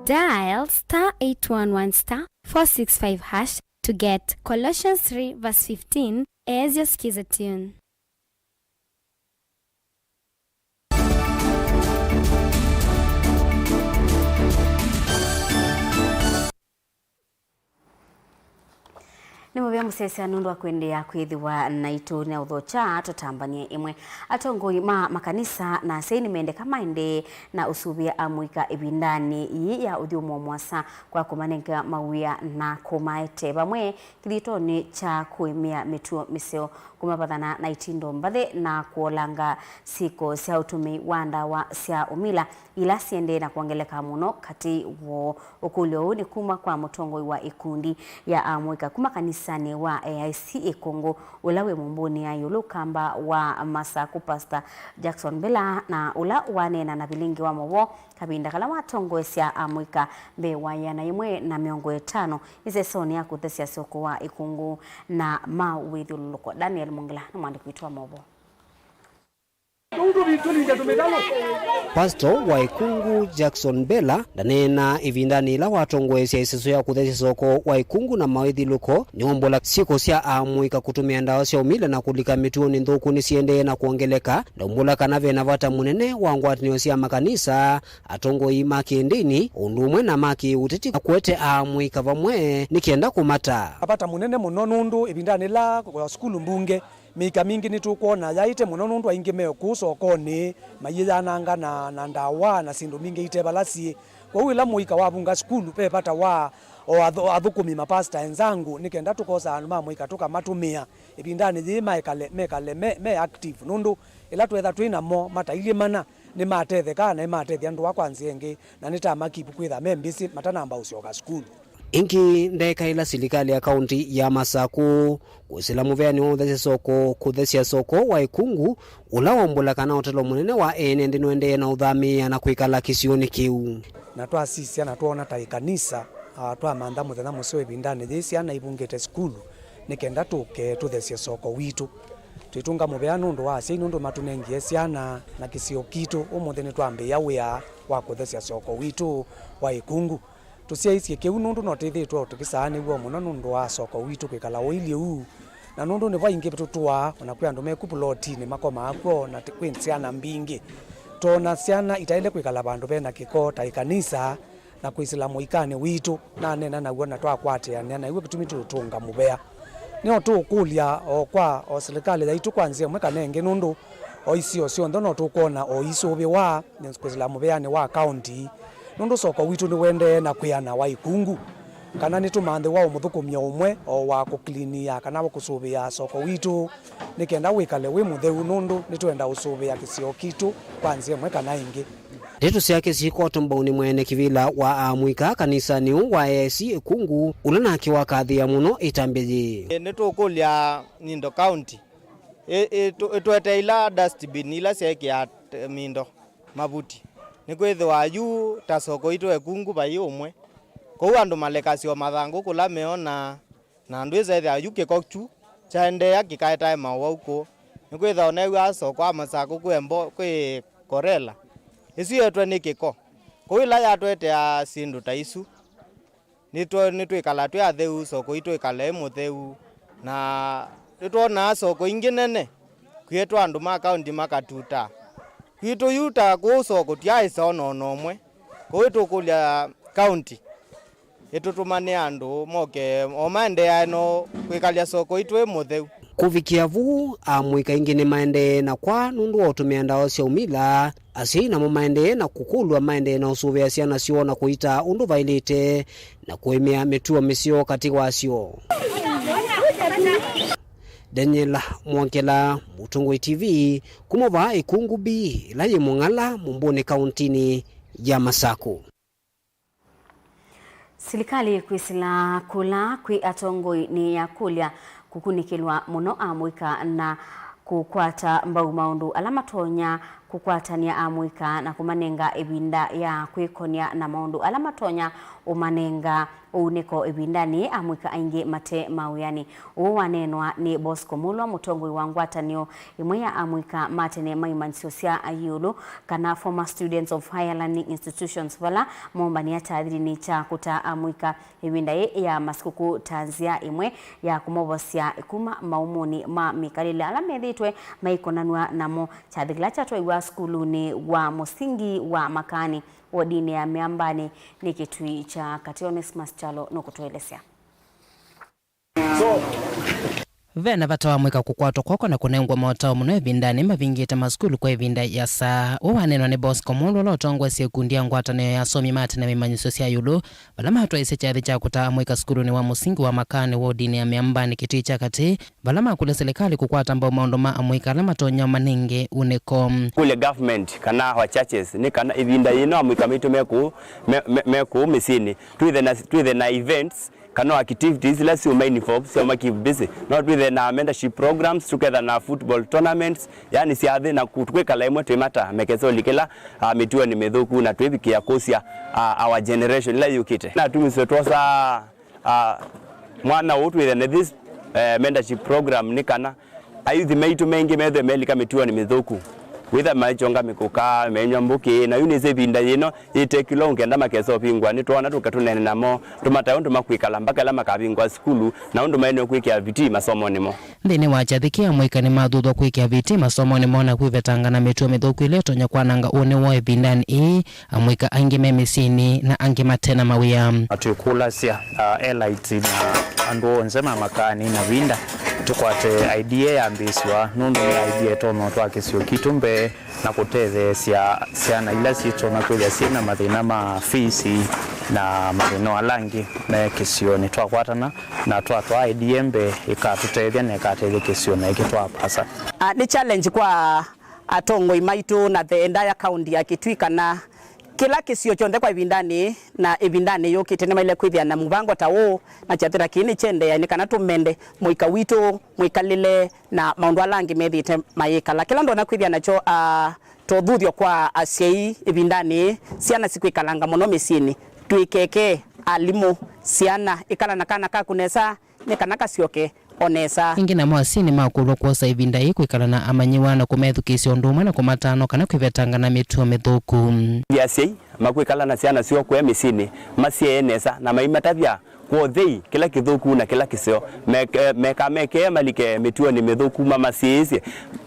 Dial star eight one one star four six five hash to get Colossians three verse fifteen as your skiza tune. Nĩ mũvea mũsyaĩĩsya nũndũ wa kũendeea kwĩthĩwa naitũ. Nĩ ũthokya tũtambany'e ĩmwe. Atongoi ma makanisa na asyai nĩmendeka maendee na ũsũvĩa amũika ĩvindanĩ yĩĩ ya ũthyũmũo mũasa kwa kũmanenga mawĩa na kũmaete vamwe kĩthitonĩ kya kũĩmĩa mĩtuo mĩseo, kũmavathana na itindo mbathĩ, na kũolanga syĩko sya ũtũmĩi wa ndawa sya ũmila ila siendee na kwongeleka mũno katĩ woo. Ũkũlyo ũũ nĩ kuma kwa mũtongoi wa ĩkundi ya amũika kuma kanisanĩ wa A I C Ĩkũngũ, ũla wĩ Mũmbũnĩ ya ĩũlũ Ũkamba wa Masakũ, Pastor Jackson Mbila, na ũla waneena na vilingi wa maũvoo kavinda kala watongoesya amũika mbee wa ĩana yĩmwe na mĩongo ĩtano ĩsesonĩ ya kũthesya soko wa Ĩkũngũ na ma wĩthyũlũlũko. Daniel Mongela nĩ mwandĩki witũ wa maũvoo. Pastor wa Ĩkũngũ Jackson Mbela ndaneena ĩvindanĩ yĩla watongoesya ĩseso ya kũthesya soko wa Ĩkũngũ na mawĩthyũlũlũko, nĩwaumbũla syĩko sya amũika kũtũmĩa ndawa sya ũmila na kũlika mĩtuonĩ nthũku nĩsiendee na kwongeleka. Ndaumbũla kana ve na vata mũnene wa ngwatanĩo sya makanisa, atongoi ma kĩndĩni, ũndũ ũmwe na ma kĩũteti, na kũete amũika vamwe nĩ kenda kũmata. Vata mũnene mũno nũndũ ĩvindanĩ yĩla wa sukulu mbunge, mĩika mingĩ nĩtũkwona yaĩte mũno nũndũ aingĩ me kũu sokonĩ mayĩyananga na, na ndawa na syĩndũ mbingĩ ite vala syĩ. Kwoou ĩla mũika wavunga sukulu, ve vata wa o athũ-, athũkũmi, mapasta enzangu, nĩ kenda tũkosa andũ ma mũika tũkamatũmĩa ĩvindanĩ yĩĩ maekale, mekale me, me active, nũndũ ĩla tweetha twĩ namo matailyĩ mana, nĩmatethekaa na nĩmatethya ndũa kwa nzĩa ĩngĩ, na nĩtamakivu kwĩtha me mbĩsĩ matanamba ũsyoka sukulu. Ĩngĩ, ndeka ĩla silikalĩ ya kaũnti ya Masakũ kwĩsĩla mũveanĩ wa ũthesya soko, kũthesya soko wa Ĩkũngũ, ũla waumbũla kana ũtalo mũnene wa ene nthĩ nũendee na ũthamĩĩa na kwĩkala kĩsionĩ kĩu. Na twasisya na twoona ta ĩkanisa, ah, twamantha mũthenya mũseo ĩvindanĩ yĩĩ syana ivungĩte sukulu, nĩ kenda tũke tũthesye soko witũ. Twĩtũnga mũvea nũndũ wa asyai nũndũ matũnengie syana na kĩsio kitũ. Ũmũnthĩ nĩtwambĩĩa wĩa wa kũthesya soko witũ wa Ĩkũngũ. Tũsyaisye kĩu nũndũ no twĩthĩĩtwe tũkĩsaanĩw'a mũno nũndũ wa soko witũ kwĩkala ũilyĩ ũu, na nũndũ nĩvo aingĩ tũtũaa, o na kwĩ andũ meku pulotinĩ makomaa kw'o, na tĩ-, kwĩ syana mbingĩ. Twoona syana itaĩle kwĩkala vandũ ve na kĩko ta ĩkanisa na kwĩsĩla mũikanĩ witũ, naneena naw'o na twakwatĩanĩa naw'o kĩtumi tũũtũnga mũvea. Nĩyo tũũkũlya o kwa o silikalĩ yaitũ kwa nzĩa ĩmwe kana ĩngĩ, nũndũ o isio syonthe no tũkwona o isũvĩwa kwĩsĩla mũveanĩ wa kaũnti. Nũndũ soko witũ nĩwendee na kwĩana wa ĩkungu, kana nĩtũmanthĩwa ũmũthũkũmya ũmwe o wa kũklinia kana wa kũsũvĩa soko witũ, nĩ kenda wĩkale wĩ mũtheu, nũndũ nĩtwenda ũsũvĩa kĩsio kitũ kwa nzĩa ĩmwe kana ĩngĩ. Ndeto syake syĩkwatwa mbau nĩ mwene kĩvĩla wa amũika kanisanĩ ũũ wa A I C Ĩkungu, ũla nake wakathĩĩa mũno ĩtambya yĩĩ. Nĩtũkũlya Nyando County ĩ-, ĩtũ-, ĩtũetee ila dustbin ila syeekĩaa t-, mĩndo mavuti. Nĩkwĩthĩwa yu ta soko itũ Ĩkungu vai ũmwe. Kwoou andũ malekasya o mathangũ kũla meonaa, na ndwĩsa ĩthĩa yu kĩko kyu kyaendeea kĩkaetae maũwau kũũ. Nĩkwĩthĩwa ũneew'aa soko wa Masakũ kwĩ Embo-, kwĩ Korela, ĩsu yetwe nĩ kĩko. Kwoou ĩla yatũetea syĩndũ ta isu, nĩtũ-, nĩtwĩkala twĩ atheu, soko itũ ĩkale ĩ mũtheu, na nĩtwonaa soko ingĩ nene kwĩtwa andũ ma kaũnti makatutaa. Kwitũ yu ta kũũ soko tyaĩsa ona ona ũmwe. Kwoou tũkũlya kaũnti ĩtũtũmanĩe andũ moke o maendeeae no kwĩkalya soko itũ ĩ mũtheu. Kũvikĩa vu, amũika aingĩ nĩmaendee na kwa nũndũ wa ũtũmĩa ndawa sya ũmila. Asyai namo maendee na kũkũlw'a maendee na ũsũvĩa syana syoo na kũitaa ũndũ vaĩlĩte na kũĩmĩa mĩtuo mĩseo katĩ wasyo. Daniel Mwongela, Mũtongoi T V, kuma vaa Ĩkungu B, ĩla yĩ Mũng'ala, Mũmbũnĩ, kaũntinĩ ya Masakũ. Silikalĩ kwĩsĩla kũla kwĩ atongoi nĩyakũlya kũkunĩkĩlwa mũno amũika na kũkwata mbau maũndũ ala matonya kũkwatany'a amũika na kũmanenga ĩvinda ya kwĩkonya na maũndũ ala matonya ũmanenga ũunĩko ĩvindanĩ amũika aingĩ mate mawĩanĩ. Ũu waneenwa nĩ Bosco Mulwa, mũtongoi wa ngwatanĩo ĩmwe ya amũika ma tene ma imanyĩsyo sya ĩũlũ, kana former students of higher learning institutions, vala mombanĩa kyathĩlinĩ kya kũtaa amũika ĩvinda yĩĩ ya masikũkũ ta nzĩa ĩmwe ya kũmovosya kuma maumũnĩ ma mĩkalĩle ala methĩĩtwe maikonanw'a namo. Kyathĩ kĩla kyatwaiwa sukulunĩ wa mũsingi wa Makani, wodinĩ ya Mĩambanĩ, nĩ Kĩtui kya Katĩ. Onesmus Kyalo nũkũtũelesya. Ve na vata wa amũika kũkwatwa kw'oko na kũnengwa motao mũno ĩvindanĩ mavingĩte masukulu kwa ĩvinda ĩasa. Ũũ waneenwa nĩ Bosco Mulwa, ũla ũtongoesye ĩkundi ya ngwatanĩo ya asomi ma tene ma imanyĩsyo sya ĩũlũ, vala matwaĩĩsye kyathĩ kya kũtaa amũika sukulunĩ wa mũsingi wa Makani, wodinĩ ya Mĩambanĩ, Kĩtui kya Katĩ, vala makũlya silikalĩ kũkwata mbau maũndũ ma amũika ala matonya ũmanenge unĩko. Kũlya government kana our churches nĩ kana ĩvinda yĩĩ no amũika maitũ me kũũ, me, me, me kũũ mĩsyĩnĩ, twĩthe na, twĩthe na events kana activities ila siũma involve, siũma keep busy. No twĩthe na mentorship programs, tũketha na football tournaments, yani syathĩ, na ku-, kwĩkala ĩmwe twĩmata mekesoli kĩla, ah, mĩtuonĩ mĩthũku na twĩvikĩa kũsya, ah, our generation ila yũkĩte. Na tumiswe twosa, ah, mwana ũũ twĩthe na this, eh, mentorship program nĩ kana ayuthi maitũ maingĩ methwe melika mĩtuonĩ mĩthũku. Wĩtha maikyonga mĩkũka, menywa mbũkĩ, na yu nĩsĩ ĩvinda yĩno yĩtekilwa ũngenda makesa ũvingwa, nĩtwoona tũke tũneene namo, tũmatae ũndũ makwĩkala mbaka ĩla makavingwa sukulu, na ũndũ maĩle kwĩkĩa vitii masomonĩ moo. Nthĩnĩ wa kyathĩ kĩĩ, amũika nĩmathuthwa kwĩkĩa vitii masomonĩ moo na kwĩvetanga na mĩtuo mĩthũku ĩla ĩtonya kwananga ũnĩ woo ĩvindanĩ ĩĩ. Amũika aingĩ me mĩsyĩnĩ na angĩ mate na mawĩa. Na twĩkũlasya, ah, elite na andũ onthe ma Makani na Vinda tũkwate idea yambĩĩsw'a, nũndũ nĩ idea ĩtonya ũtwaa kĩsio kitũ mbee na kũtetheesya syana ila syĩtonya kwĩthĩa syĩ na mathĩna ma fees na mathĩna ala angĩ me kĩsionĩ. Twakwatana na twatwaa idea mbee, ĩkatũtethya na ĩkatethya kĩsio na ĩkĩtwaa vaasa. Ah, nĩ challenge kwa atongoi maitũ na the entire county ya Kitui kana kĩla kĩsio kyonthe kwa ĩvindanĩ na ĩvindanĩ yũkĩte nĩmaĩle kwĩthĩa na mũvango ta ũũ, na kyathĩ ta kĩĩ nĩkyendeea nĩ kana tũmende mũika witũ, mwĩkalĩle, na maũndũ ala angĩ methĩĩte mayĩkala. Kĩla ndonya kwĩthĩa nakyo, ah, tũthuthyo kwa asyai ĩvindanĩ syana sikwĩkalanga mũno mĩsyĩnĩ. Twĩkeke alimũ, syana, ĩkala na kana kaku nesa, nĩ kana kasyoke o nesa. Ĩngĩ namo asyai nĩmakũlw'a kwosa ĩvinda yĩĩ kwĩkala na amanyĩw'a na kũmethukĩĩsya ũndũ ũmwe na kũmataano kana kwĩvetanga na mĩtuo mĩthũku. Asyai makwĩkala na syana syoo kũya mĩsyĩnĩ, masyee nesa na maimatavya kwa ũthei kĩla kĩthũku na kĩla kĩseo, meke-, mekamekee malike mĩtuonĩ mĩthũku, mamasyĩĩsye.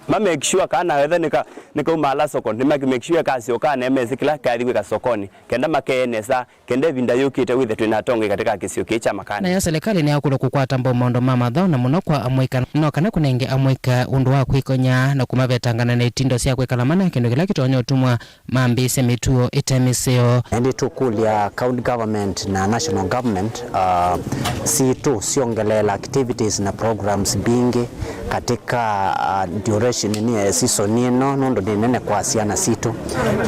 Ma make sure kana wetha nĩka-, nĩkaumaala soko, nĩ make, make sure kasyoka nemesĩ kĩla kathi kwĩka sokoni, kenda makeye nesa, kenda ĩvinda yũkĩte wĩthe twĩ na atongoi katika kĩsio kĩĩ kya makani. Nayo silikalĩ nĩyakũlwa kũkwata mbau maũndũ ma mathaũ, na mũno kwa amũika, no kana kũnenge amũika ũndũ wa kwĩkonya na kũmavetangana na itindo sya kwĩkala mana, kĩndũ kĩla kĩtonya ũtumwa mambĩĩsya mĩtuo ĩte mĩseo. Ĩndĩ tũkũlya county government na national government, uh, sitũ syongeleela activities na programs mbingĩ katika, uh, duration nĩ season ĩno, nũndũ nĩ nene kwa syana sitũ.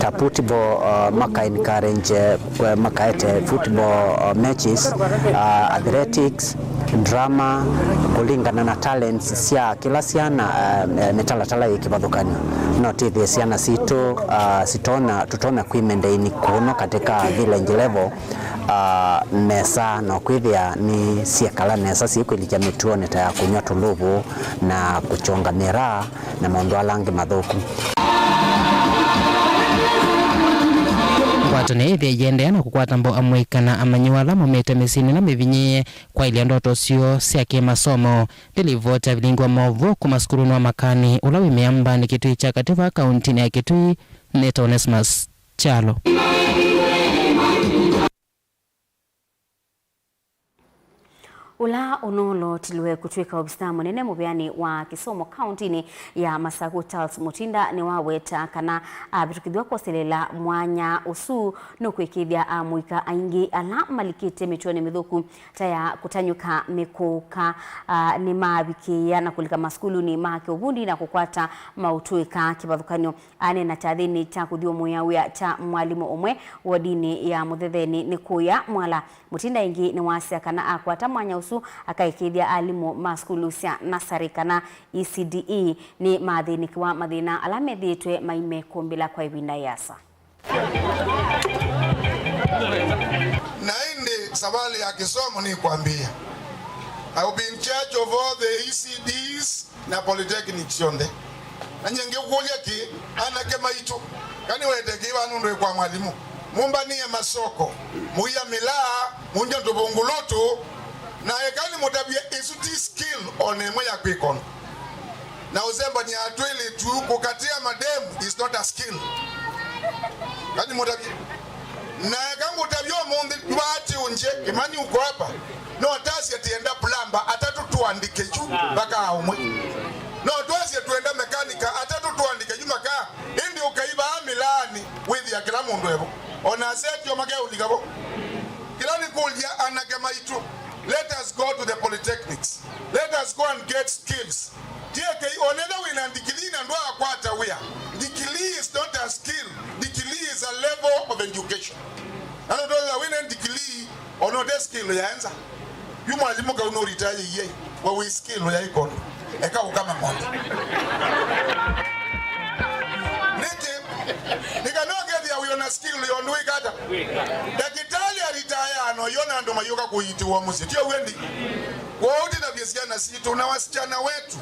Ta football, uh, maka encourage, uh, makaete football, uh, matches, uh, athletics, drama, kũlingana na talents sya kĩla syana, uh, mĩtalatala yĩ kĩvathũkany'o. No twĩthĩe syana sitũ, uh, sitonya, tũtonya kwĩmaintain kũno katika village level, uh, nesa, no kwĩthĩa nĩ syekala nesa syĩkwĩlikya mĩtuonĩ ta ya kũnyw'a tũlũvũ na kũkyonga mĩraa na maũndũ ala angĩ mathũku. Ngwatanĩo ĩthĩe yĩendeea na kũkwata mbau amũika na amanyĩw'a ala maumĩte mĩsyĩnĩ ĩla mĩvinyĩĩe kwaĩlya ndoto syoo sya kĩmasomo. Nĩ livoti ya vilingi wa maũvoo kuma sukulunĩ wa Makani ũla wĩ Mĩambanĩ Kĩtui kya Katĩ vaa kauntinĩ ya Kĩtui, nĩtawa Onesmus Kyalo. Ũla ũnoolotilwe kũtw'ĩka ovisaa mũnene mũveanĩ wa kĩsomo kauntinĩ ya Masaku, Charles Mutinda, nĩwaweta kana avĩtũkĩthw'a kwoselela mwanya ũsu nũkwĩkĩĩthya amũika aingĩ ala malikĩte mĩtuonĩ mĩthũku ta ya kũtanyũka mĩkũka, a, nĩmavikĩĩa na kũlika masukulunĩ ma kĩũvundi na kũkwata maũtũĩka kĩvathũkany'o. Aneena kyathĩnĩ kya kũthyũmũĩa wĩa kya mwalimũ ũmwe wodinĩ ya Mũthetheni nĩ kũya Mwala, Mutinda ĩngĩ nĩwasya kana akwata mwanya ũsu akaĩkĩĩthya alimũ ma sukulu sya nasarĩ kana E C D E nĩmathĩnĩkĩwa mathĩna ala methĩĩtwe maimekũmbĩla kwa ĩvinda ĩasa. Na ĩndĩ savalĩ ya kĩsomo nĩkwambĩĩa. I will be in charge of all the E C Ds na polytechnic syonthe. Na nyie ngĩkũlya kĩ, anake maitũ, ka nĩwete kĩva nũndũ ĩ kwa mwalimũ? Mũmbanĩe masoko, mũia mĩlaa, mũndya tũvũngũlũtũ, na eka nĩmũtavye ĩsu ti skill o na ĩmwe ya kwĩka ũndũ. Na ũsembany'a twĩlĩtu kũkatia mademu is not a skill. Ka nĩmũtavye? Na eka ngũtavye ũmũnthĩ, vaa tiũnje, Kĩmani uko hapa, no tasye tienda plamba atatũ tũandĩke yu vakaa ũmwe. No twasye twenda mekanika atatũ tũandĩke yu makaa, ĩndĩ ũkaivaa mĩlaanĩ wĩthĩa kĩla mũndũ evo. O na asetio makeũlika vo. Kĩla nĩkũlya anake maitũ, let us go to the polytechnics. Let us go and get skills. Tiekei, onetha wĩ na ndikilii na ndwaakwata wĩa. Ndikilii is not a skill. Ndikilii is a level of education. Na nũtwetha wĩ na ndikilii, ona ũte skill ya nza. Yu mwalimũ kau nũritaĩie, wa wĩ skill ya ikondo. Eka ũkama ng'ombe. Nĩkĩ? Nĩ kana ũkethĩa wĩ ona skill ya ũndũ wĩkata. Ndakĩtalĩ aritaaya no yona andũ mayũka kũiitĩwa mũsyĩ. Tio wendi? Kwoou tũtavye syana sitũ na wasichana wetu,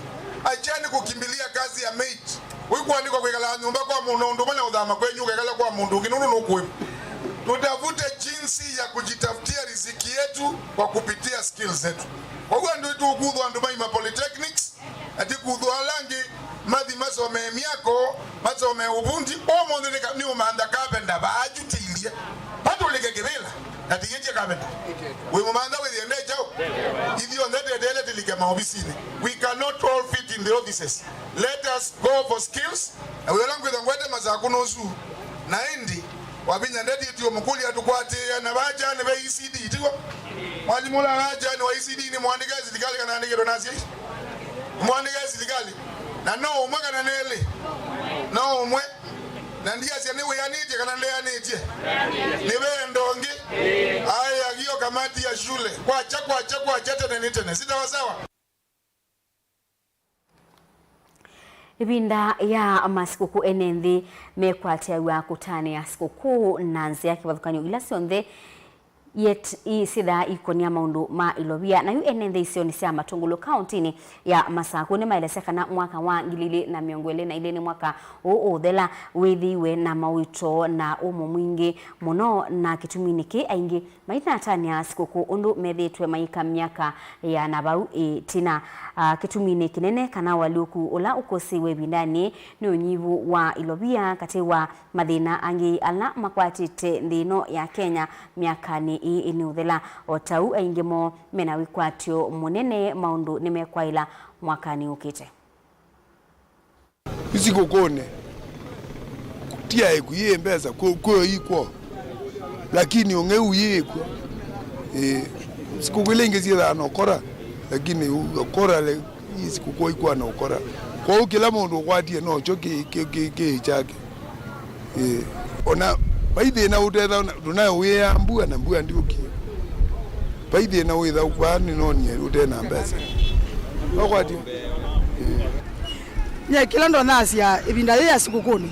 acheni kukimbilia kazi ya maid. Ũikwandĩkwa kwĩkala nyũmba kwa mũndũ ũndũ ũmwe na ũthama kwenyu ũkekala kwa mũndũ ũngĩ nũndũ nũkũĩva. Tutafute jinsi ya kujitafutia riziki yetu kwa kupitia skills zetu. Kwoou andũ tũkuthwa andũ maima polytechnics, ati kuthwa ala angĩ mathi masomee myako, masomee ũvundi. Ũmũnthĩ nĩ ka-, nĩ ũmantha carpenter vaajutĩilye. Patũlĩke kĩvĩla, na tĩyĩtye carpenter. Wĩ mũmantha wĩthĩe nde kyaũ? Ithyonthe teteele tĩlike maovisinĩ. We cannot all fit in the offices. Let us go for skills. Na wĩ ũla ngwĩtha ngwete Masaku nũsu. Na ĩndĩ, wavinya ndeti tio mũkũlya tũkwatĩĩa na vaja nĩ ve E C D, tiw'o? Mwalimũ ũla vaja nĩ wa E C D nĩ mũandĩke silikalĩ kana andĩkĩtwe na asyai? Nĩ mũandĩke silikalĩ. Na no ũmwe kana nelĩ? No ũmwe. Na ndiasya nĩ wĩanĩtye kana ndeanĩtye. Nĩ vendo ũngĩ. Aĩ agio kamati ya shule. Kwacha, kwacha, kwacha, tene nĩ tene. Si sawa sawa? Ĩvinda ya masikũkũ, ene nthĩ mekwatĩaw'a kũtanĩa sikũkũ na nzĩa kĩvathũkany'o ila syonthe Yet ii syĩthaa ikonia maũndũ ma ilovia, na yu ene nthĩ isionĩ sya Matũngũlũ kaũntĩnĩ ya Masakũ nĩmaelesya kana mwaka wa ngili ilĩ na mĩongo ĩlĩ na ilĩ nĩ mwaka ũũthela wĩthĩiwe na mawĩto na ũmo mwingĩ mũno, na kĩtuminĩ kĩĩ aingĩ mainatanĩa sikũkũ ũndũ methĩĩtwe maika myaka ya na vau ĩtina. Ah, kĩtuminĩ kĩnene kana ũalyũku ũla ũkũsĩĩwe ĩvindanĩ nĩ ũnyivu wa ilovia katĩ wa mathĩna angĩ ala makwatĩte nthĩ ĩno ya Kenya myakanĩ ĩĩ ĩnĩũthela. O ta ũu, aingĩ moo mena wĩkwatyo mũnene maũndũ nĩmekwaĩla mwakanĩ ũkĩte. Isikũkũnĩ, ti aĩku yĩ mbesa kwĩ, kwĩ ikw'o, lakini ũng'eu yĩkw'o. Ĩĩ, sikũkũ ila ingĩ syĩthaa na ũkora, lakini u-, ũkora le, ii sikũkũ ikw'a na ũkora. Kwoou kĩla mũndũ ũkwatie nokyo kĩ, kĩ, kĩ, kĩ kyake. Ĩĩ. Ona vai thĩna ũtetha, tũnayo wĩa mbua na mbua ndiũkie. Vai thĩna wĩtha ũkwaa nĩnonie ũte na mbesa. Nokwatio? Ĩĩ. Nye kĩla ndonasya ĩvinda yĩĩ ya sikũkũnĩ,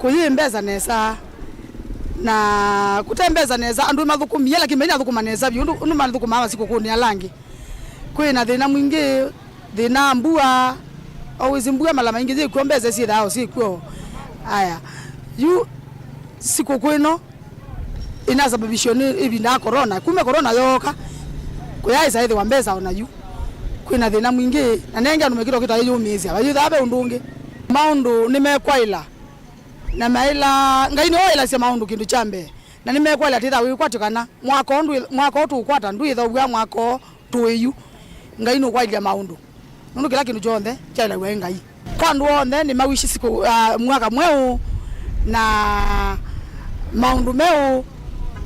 kũyĩ mbesa nesa, na kũte mbesa nesa, andũ mathũkũmie, lakini mainathũkũma nesa vyũ, ũndũ, ũndũ mathũkũmaa masikũkũnĩ ala angĩ. Kwĩ na thĩna mwingĩ, thĩna wa mbua, o wĩsĩ mbua mala maingĩ yĩkw'o, mbesa syĩthaa o syĩkw'o. Aya, yu sikũkũ ĩno ĩnasababishwa nĩ ĩvinda ya corona. Kuma corona yooka, kũyaaĩsa ĩthĩwa mbesa o na yu. Kwĩ na thĩna mwingĩ, na nenge andũ mekĩtwa kĩta yĩyũmĩĩsya, vayĩthaa ve ũndũ ũngĩ. Maũndũ nĩmekwaĩla, na maĩla, Ngai nĩwe waĩlasya maũndũ kĩndũ kya mbee. Na nĩmekwaĩla tĩtha wĩkwatyo kana mwaka ũũ ndwĩ-, mwaka ũũ tũũkwata ndwĩthaũw'a mwaka ũũ tũĩ yu. Ngai nũkwaĩlya maũndũ, nũndũ kĩla kĩndũ kyonthe kyaĩlaw'a nĩ Ngai. Kwa andũ onthe nĩ mawishi sikũ, ah, mwaka mweũ na maũndũ meũ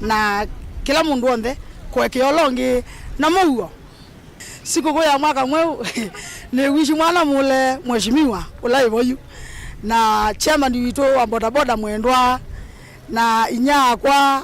na kĩla mũndũ onthe kũekea ũla ũngĩ na mũuo. Sikũkũ ya mwaka mweũ nĩ wishi mwana mũle mheshimiwa ũla ĩvo yu, na chairman witũ wa bodaboda mwendwa, na inya akwa,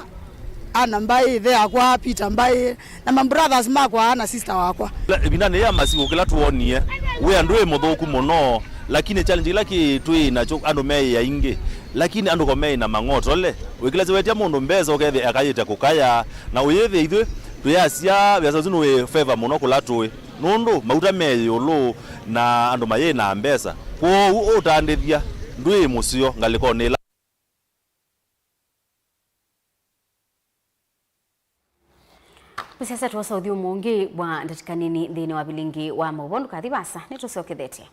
Ana Mbai, ĩthe akwa, Peter Mbai, na ma brothers makwa na sister wakwa. Ĩvindanĩ ya masikũ kĩla twonie wĩa ndwĩ mũthũku mũno, lakini challenge ĩla kĩ twĩ nakyo andũ meĩ aingĩ, lakini andũ ko meĩ na mang'otole. Wĩkĩlasya wetya mũndũ mbesa ũkethĩa akayĩte kũkaya, na ũyĩthĩa ithyĩ twĩasya viasa ũsu nĩ wĩ favor mũno kũla tũĩ, nũndũ mauta me ĩũlũ na andũ mayĩ na mbesa. Kwoou ũtandĩthya ndwĩ mũseo ngalĩkonĩ ĩla. Mũsyaĩĩsya twosa ũthyũmũo ũngĩ wa ndatĩka nini nthĩnĩ wa vilingi wa maũvoo. Ndũkathi vaasa, nĩtũsyokethetye.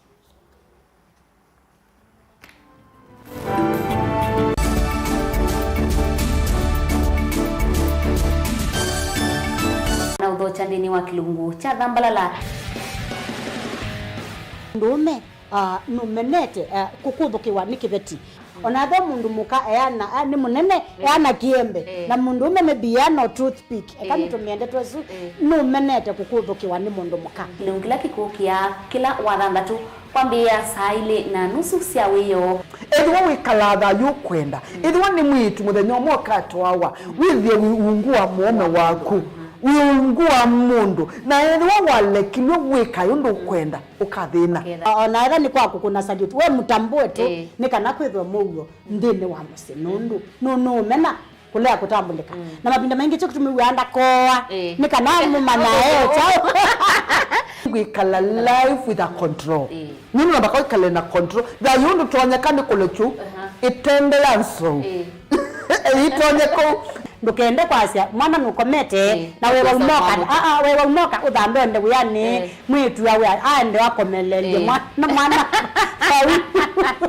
Na ũthokya nthĩnĩ wa kĩlungu kya Thambalala. Mũndũũme, ah, nũmenete, ah, kũkũthũkĩwa nĩ kĩveti. Ona ethĩwa mũndũ mũka eana, ah, nĩ mũnene, eh, eana kĩembe, eh, na mũndũũme maybe eana o toothpick, eka, eh, nĩtũmĩe ndeto ĩsu, eh, nũmenete kũkũthũkĩwa nĩ mũndũ mũka. Kĩlungu kĩla kĩkũkĩa kĩla wathanthatũ kwambĩĩa saa ilĩ na nusu sya wĩoo. Ethĩwa wĩkalaa thayũ ũkwenda, mm, ethĩwa nĩ mwĩĩtu mũthenya ũmwe ũkatwawa, mm, wĩthĩe wĩ ungu wa mũũme waku, mm, wĩ ungu wa mũndũ, na ethĩwa walekilwe wĩkae ũndũ ũkwenda, ũkathĩna. Ũkethĩa. O-, ona ethĩwa nĩ kwa kũkũna salute, we mũtambũe tu, ĩĩ, nĩ kana kwĩthwe mũuo nthĩnĩ wa mũsyĩ, nũndũ nũ-, nũũmena kũlea kũtambũlĩka. Mm. Na mavinda maingĩ kyo kĩtumi wĩaa ndakoa, ĩĩ, nĩ kana mũmanya e kyaũ. Kwĩkala life with a control. Ĩĩ. Nĩ namba kwĩkala na control. Thayũ ndũtonyeka nĩ kũlekyu, aha, ĩtende ya nsou. Ĩĩ. Ĩitonye kũu. Ndũkende kwasya mwana nũkomete, ĩĩ, na we waumoka, aa, we waumoka ũthambe ende wĩanĩ, ĩĩ, mwĩĩtu awe aende akomelelye, ĩĩ, mwana, mwana vau.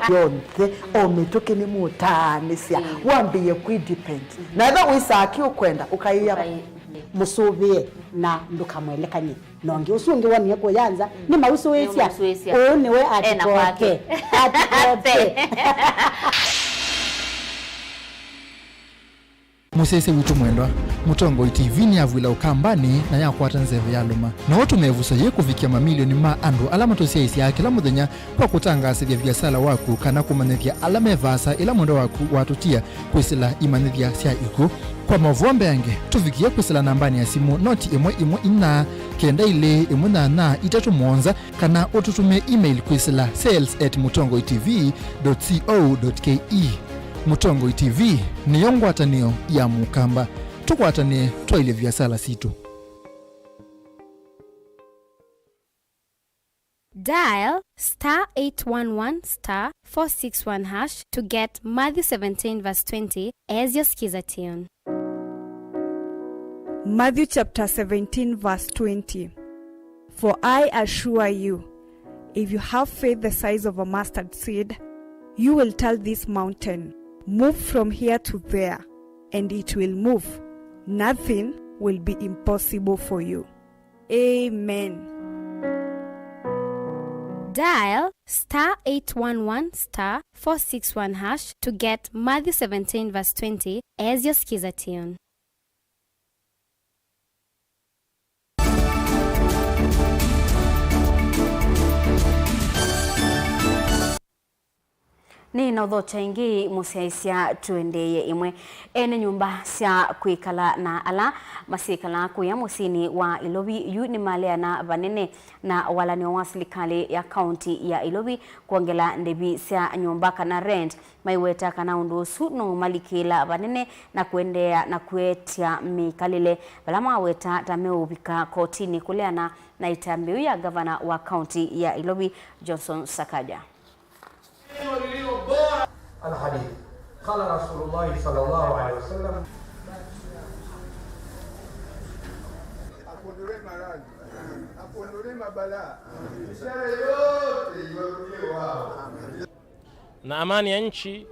Yonthe, o mĩtũkĩ nĩmũtaanĩsya, ĩĩ, wambĩĩe kwĩ depend. Mhm. Na ethĩwa wĩsaa kĩ ũkwenda, ũkaĩa. Ũkaĩ-, mũsũvĩe na ndũkamwelekany'e. Na ũngĩ ũsu ũngĩ wonie kũya nza, mm, nĩmausũĩsya. Nĩmausũĩsya. Ũũ nĩwe ena kwake. Atikoke. Atikoke. Mũsyaĩĩsya witũ mwendwa, Mũtongoi T V nĩyavw'ĩla Ũkambanĩ na yakwata nzeve yalũma. No ũtũme ĩvuso yĩĩ kũvikĩa mamilioni ma andũ ala matũsyaĩĩsyaa kĩla mũthenya kwa kũtangaasĩthya viasala waku kana kũmanyĩthya ala me vaasa ĩla mwendwa waku watũtia kwĩsĩla imanyĩthya sya ikw'ũ. Kwa maũvoo mbeange, tũvikĩe kwĩsĩla nambanĩ ya simũ noti ĩmwe ĩmwe inya, kenda ilĩ ĩmwe nyanya itatũ mũonza, kana ũtũtũmĩe email kwĩsĩla sales at mũtongoi T V dot co dot K E. Mũtongoi T V nĩyo ngwatanĩo ya Mũkamba. Tũkwatanĩe twaĩlye viasala sitũ. Dial star eight one one star four six one hash to get Matthew seventeen verse twenty as your Skiza tune. Matthew chapter seventeen, verse twenty. For I assure you, if you have faith the size of a mustard seed, you will tell this mountain, 'Move from here to there,' and it will move. Nothing will be impossible for you. Amen. Dial star eight one one star four six one hash to get Matthew seventeen verse twenty as your Skiza tune. Nĩ na ũthokya ĩngĩ mũsyaĩĩsya tũendeeye ĩmwe. Ene nyũmba sya kwĩkala na ala masyĩkalaa kũya mũsyĩnĩ wa Ilovi yu nĩmaleana vanene na walany'o wa silikalĩ ya kaunti ya Ilovi kwongela ndĩvi sya nyũmba kana rent, maiweta kana ũndũ ũsu no ũmalikĩĩla vanene na kũendeea na kũetya mĩkalĩle vala maweta ta meũvika kotinĩ kũleana na ĩtambya yĩu ya ngavana wa kaunti ya Ilovi, Johnson Sakaja. Neno lililo bora. Alhadith. Qala Rasulullah sallallahu alaihi wasallam. Akuondolee maradhi. Akuondolee mabalaa. Ishara yote iwarulie wao. Na amani ya nchi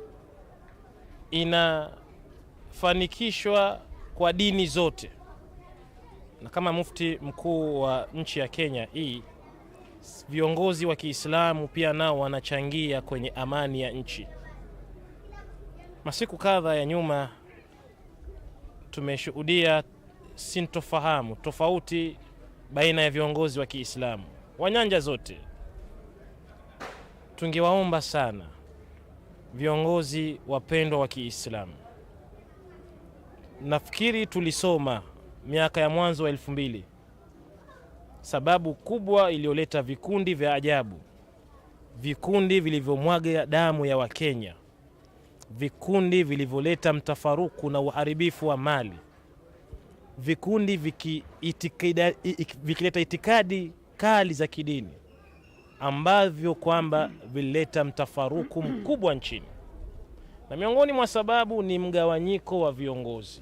inafanikishwa kwa dini zote. Na kama mufti mkuu wa nchi ya Kenya hii, viongozi wa Kiislamu pia nao wanachangia kwenye amani ya nchi. Masiku kadha ya nyuma tumeshuhudia sintofahamu tofauti baina ya viongozi wa Kiislamu wa nyanja zote. Tungewaomba sana viongozi wapendwa wa Kiislamu. Nafikiri tulisoma miaka ya mwanzo wa elfu mbili, sababu kubwa iliyoleta vikundi vya ajabu, vikundi vilivyomwaga damu ya Wakenya, vikundi vilivyoleta mtafaruku na uharibifu wa mali, vikundi viki-, itikida-, i-, ik-, vikileta itikadi kali za kidini, ambavyo kwamba vilileta mtafaruku mkubwa nchini. Na miongoni mwa sababu ni mgawanyiko wa viongozi.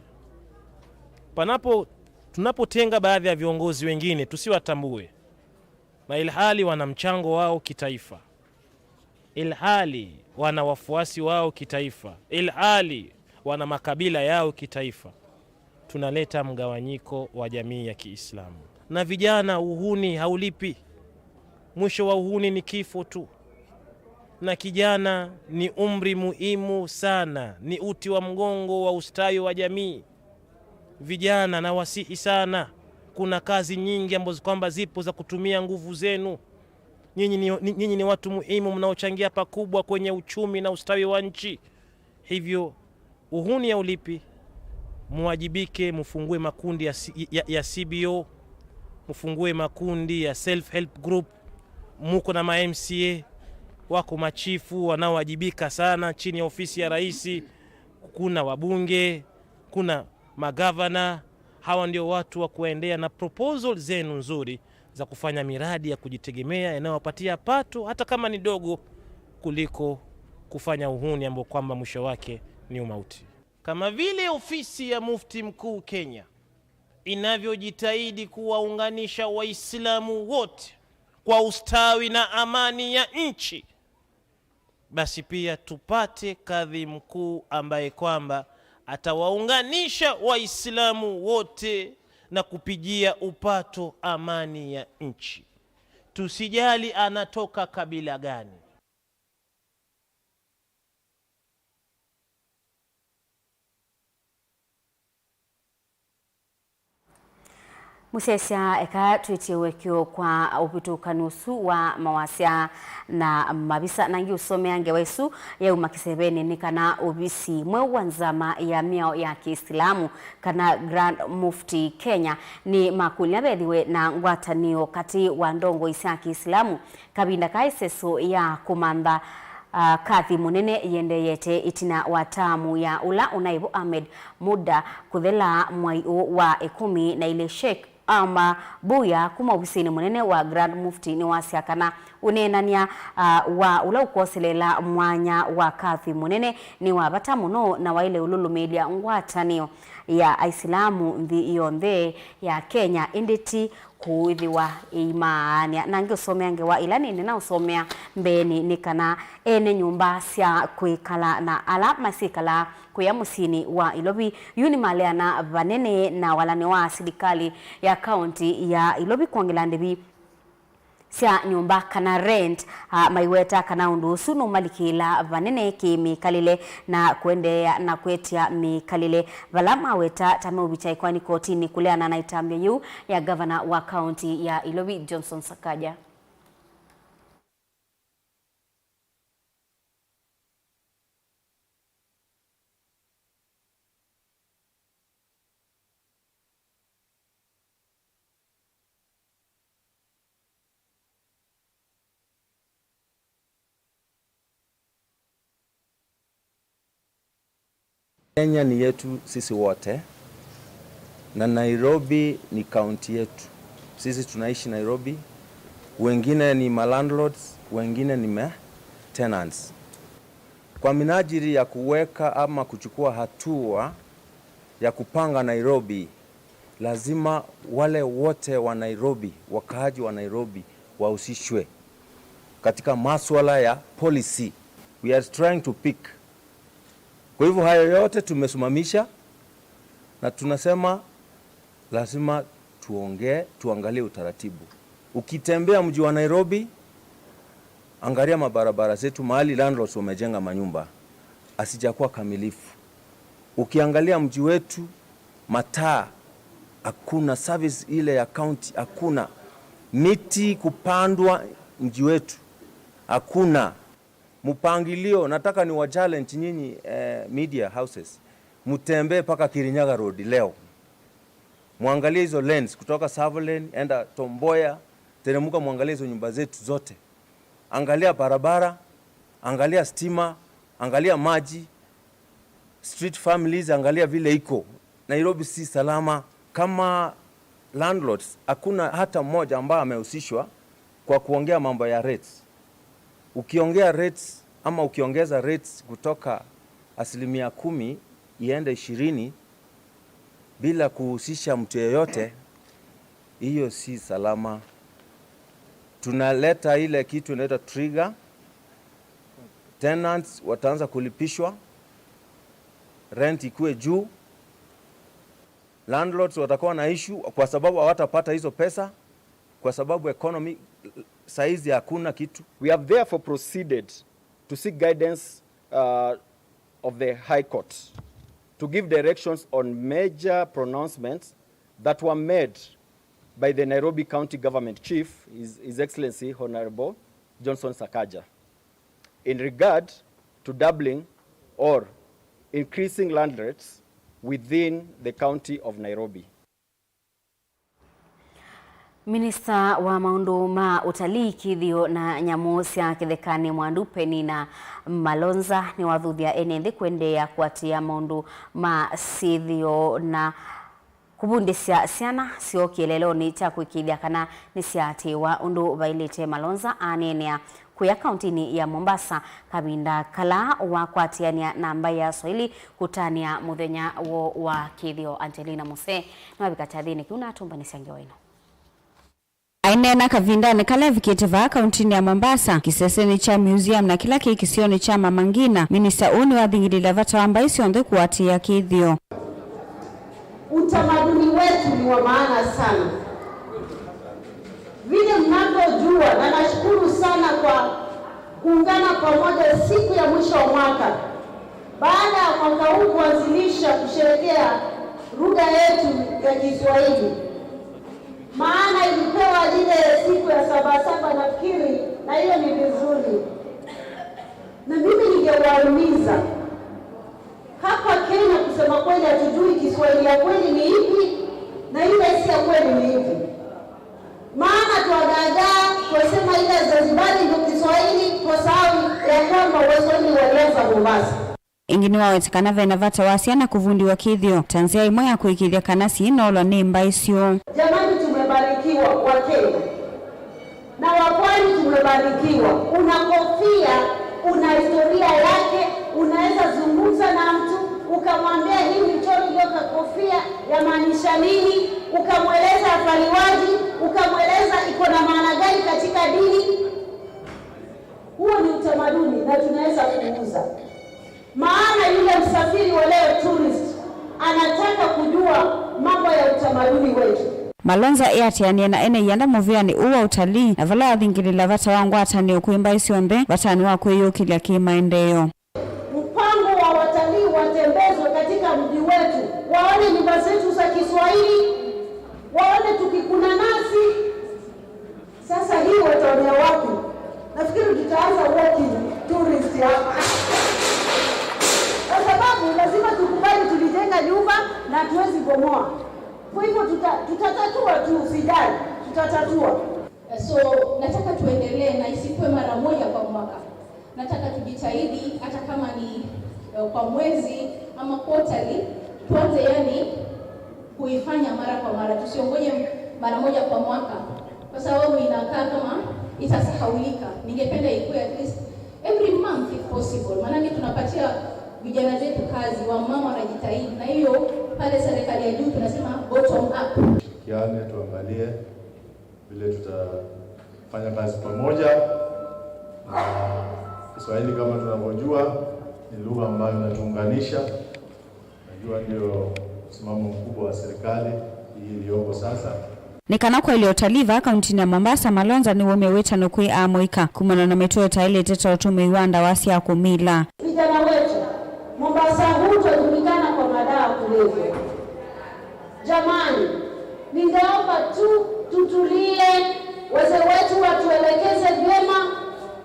Panapo, tunapotenga baadhi ya viongozi wengine, tusiwatambue, na ilhali wana mchango wao kitaifa, ilhali wana wafuasi wao kitaifa, ilhali wana makabila yao kitaifa, tunaleta mgawanyiko wa jamii ya Kiislamu. Na vijana, uhuni haulipi. Mwisho wa uhuni ni kifo tu. Na kijana ni umri muhimu sana, ni uti wa mgongo wa ustawi wa jamii. Vijana, nawasihi sana, kuna kazi nyingi ambazo kwamba zipo za kutumia nguvu zenu. Nyinyi ni, ni, nyinyi ni watu muhimu mnaochangia pakubwa kwenye uchumi na ustawi wa nchi. Hivyo, uhuni haulipi, muwajibike, mufungue makundi ya, C-, ya, ya C B O, mufungue makundi ya self help group, muko na ma M C A, wako machifu wanaowajibika sana chini ya ofisi ya rais, kuna wabunge, kuna magavana. Hawa ndio watu wa kuendea na proposal zenu nzuri za kufanya miradi ya kujitegemea yanayowapatia pato hata kama ni dogo, kuliko kufanya uhuni ambao kwamba mwisho wake ni umauti. Kama vile ofisi ya Mufti Mkuu Kenya inavyojitahidi kuwaunganisha Waislamu wote kwa ustawi na amani ya nchi, basi pia tupate kadhi mkuu ambaye kwamba atawaunganisha Waislamu wote na kupigia upato amani ya nchi. Tusijali anatoka kabila gani. Mũsyaĩĩsya, eka twĩtye ũekeo kwa ũvĩtũkani ũsu wa mawasya na mavisa. Nangi ũsomea ngewa ĩsu yauma kĩsevenĩ nĩ kana ovisi mweũ wa nzama ya mĩao ya Kĩisilamu kana Grand Mufti Kenya nĩ makũlya vethĩwe na ngwatanĩo katĩ wa ndongoi sya Kĩisilamu kavinda ka ĩseso ya kũmantha Ah, Kathi Mũnene yendeeyete ĩtina wa taamu ya ũla ũnaĩ vo Ahmed Mudda kũthela mwai ũũ wa ĩkũmi na ilĩ. Sheikh Ama Buya kuma ovisinĩ mũnene wa Grand Mufti nĩwasya kana ũneenany'a, ah, wa ũla ũkwoselela mwanya wa Kathi Mũnene nĩ wa vata mũno na waĩle ũlũlũmĩĩlya ngwatanĩo ya Aisilamu nthĩ yonthe ya Kenya, ĩndĩ ti kũĩthĩwa ĩimaanĩa. Na ngĩũsomea ngewa ĩla nĩnĩnaũsomea mbeenĩ nĩ kana ene nyũmba sya kwĩkala na ala masyĩkalaa kũya mũsyĩnĩ wa Ilovi yu nĩmaleana vanene na walani wa silikalĩ ya kaunti ya Ilovi kwongela ndĩvi sya nyũmba kana rent, ah, maiweta kana ũndũ ũsu nũmalikĩĩla vanene kĩ-mĩkalĩle na kũendeea na kwetya mĩkalĩle, vala maweta ta meũvikya ĩkoani kotinĩ kũleana na ĩtambya yĩu ya ngavana wa kaunti ya Ilovi, Johnson Sakaja. Kenya ni yetu sisi wote, na Nairobi ni kaunti yetu. Sisi tunaishi Nairobi, wengine ni ma landlords, wengine ni ma tenants. Kwa minajili ya kuweka ama kuchukua hatua ya kupanga Nairobi, lazima wale wote wa Nairobi, wakaaji wa Nairobi, wahusishwe katika maswala ya policy. We are trying to pick. Kwa hivyo, hayo yote tumesimamisha na tunasema lazima tuongee, tuangalie utaratibu. Ukitembea mji wa Nairobi, angalia mabarabara zetu, mahali landlords wamejenga manyumba, hazijakuwa kamilifu. Ukiangalia mji wetu, mataa hakuna, service ile ya county hakuna, miti kupandwa mji wetu hakuna, mpangilio. Nataka ni wa challenge nyinyi, eh, media houses, mtembee mpaka Kirinyaga Road leo, mwangalie hizo lanes kutoka Savo Lane, enda Tom Mboya, teremuka, mwangalie hizo nyumba zetu zote. Angalia barabara, angalia stima, angalia maji, street families, angalia vile iko. Nairobi si salama. Kama landlords, hakuna hata mmoja ambaye amehusishwa kwa kuongea mambo ya rates. Ukiongea rates ama ukiongeza rates kutoka asilimia kumi iende ishirini bila kuhusisha mtu yeyote, hiyo si salama. Tunaleta ile kitu inaitwa trigger. Tenants wataanza kulipishwa, rent ikuwe juu, landlords watakuwa na issue kwa sababu hawatapata hizo pesa, kwa sababu economy saizi hakuna kitu. We have therefore proceeded to seek guidance, uh, of the High Court to give directions on major pronouncements that were made by the Nairobi County Government Chief, His, His Excellency Honorable Johnson Sakaja, in regard to doubling or increasing land rates within the county of Nairobi. Minista wa maũndũ ma ũtalii, kĩthĩo na nyamũ sya kĩthekanĩ, Mwandu Penina Malonza, nĩwathuthya ene nthĩ kũendeea kũatĩĩa maũndũ ma syĩthĩo na kũvundĩsya syana syoo kĩeleelonĩ kya kũĩkĩĩthya kana nĩsyaatĩĩwa ũndũ vaĩlĩte. Malonza aneenea kũya kauntinĩ ya Mombasa kavinda kala wakwatĩanĩa na mbaĩ ya Swahili kũtanĩa mũthenya woo wa kĩthĩo. Angelina Muse nĩwavika kyathĩnĩ kĩu na atũmbanĩsya ngewa ĩno. Aineena kavindanĩ kala evikĩte vaa kauntinĩ ya Mombasa, kĩsesenĩ kya museum na kĩla kĩ kĩsionĩ kya Mama Ngina, minista ũũ nĩwathing'ĩlĩlya vata wa mbaĩ syonthe kũatĩĩa kĩthĩo. Utamaduni wetu ni wa maana sana. Vile mnavyojua, na nashukuru sana kwa kuungana pamoja siku ya mwisho wa mwaka, baada ya mwaka huu kuanzilisha kusherehekea lugha yetu ya Kiswahili. Maana ilipewa ile siku ya Sabasaba, nafikiri, na hiyo ni vizuri. Na mimi ningewauliza, hapa Kenya, kusema kweli, hatujui Kiswahili ya kweli ni ipi na ile si ya kweli ni ipi. Maana twagagaa, twasema ile ya Zanzibari ndio Kiswahili, twasahau ya kwamba Mombasa. Ĩngĩ nĩwaweta kana vena vata wa syana kũvundiwa kĩthĩo ta nzĩa ĩmwe ya kũĩkĩĩthya kana syĩnoolwa nĩ mbaĩ syoo. Jamani, tumebarikiwa wa Kenya. Na wa pwani tumebarikiwa. Una kofia, una historia yake, unaweza zungumza na mtu, ukamwambia, "Hii michoro iliyo kwa kofia yamaanisha nini?" Ukamweleza afaliwaji, ukamweleza iko na maana gani katika dini. Huo ni utamaduni na tunaweza kuuza. Maana yule msafiri wa leo, tourist, anataka kujua mambo ya utamaduni wetu. Malonza ĩatĩanĩe na ene ianda mũvĩanĩ ũũ wa ũtalii, na vala athingĩlĩla vata wa ngwatanĩo kwĩ mbaĩ syonthe vatanĩ wa kwĩyũkĩlya kĩ-maendeeo. Mpango wa watalii watembezwe katika mji wetu, waone nyumba zetu za Kiswahili, waone tukikuna nasi. Sasa hii wataonea wapi? Nafikiri tutaanza walking tourist hapa. Kwa sababu lazima tukubali tulijenga nyumba na hatuwezi bomoa. Kwa hivyo tuta-, tutatatua tu, usijali. Tutatatua. So, nataka tuendelee na isikuwe mara moja kwa mwaka. Nataka tujitahidi, hata kama ni, eh, kwa mwezi ama quarterly, tuanze yani kuifanya mara kwa mara, tusiongoje mara moja kwa mwaka, kwa sababu inakaa kama itasahaulika. Ningependa ikuwe at least every month if possible, maanake tunapatia vijana zetu kazi, wamama wanajitahidi, na hiyo pale serikali ya juu tunasema bottom up. Shirikiane, tuangalie vile tutafanya kazi pamoja. Na Kiswahili, kama tunavyojua, ni lugha ambayo inatuunganisha. Najua ndio msimamo mkubwa wa serikali hii iliyoko sasa. Nĩ kana kũelya ũtalii vaa kauntinĩ ya Mombasa, Malonza nĩwumie wĩtano kwĩ amũika kumana na mĩtuo ĩtaĩlĩte ta ũtũmĩi wa ndawa sya kũmila. Vijana wetu, Mombasa huu twajulikana kwa madawa kulevya. Jamani, ningeomba tu tutulie, wazee wetu watuelekeze vyema,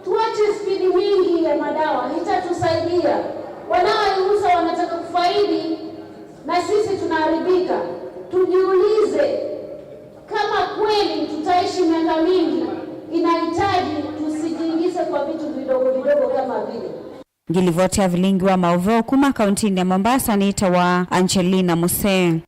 tuache spidi mingi ya madawa, itatusaidia. Wanaoiuza wanataka kufaidi, na sisi tunaharibika. Tujiulize, kama kweli tutaishi miaka mingi, inahitaji tusijiingize kwa vitu vidogo vidogo kama vile. Ngilivoti ya vilingi wa maũvoo kuma kauntinĩ ya Mombasa nĩtawa Angelina Musee.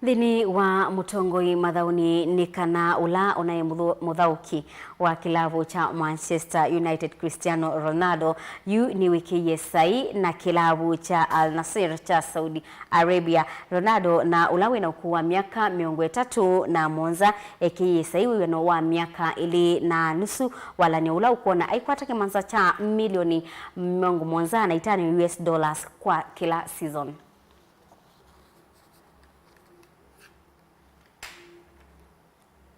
Nthĩnĩ wa mũtongoi mathaũnĩ nĩ kana ũla ũnaĩ mũthu-, mũthaũki wa kĩlavu kya Manchester United, Cristiano Ronaldo, yu nĩwĩkĩie sai na kĩlavu kya Al Nassr kya Saudi Arabia. Ronaldo, na ũla wĩna ũkũũ wa myaka mĩongo ĩtatũ na mũonza, ekĩie sai wĩw'ano wa myaka ĩlĩ na nusu, walany'o ũla ũkwona aikwata kĩmanza kya milioni mĩongo mũonza na itano U S dollars kwa kĩla season.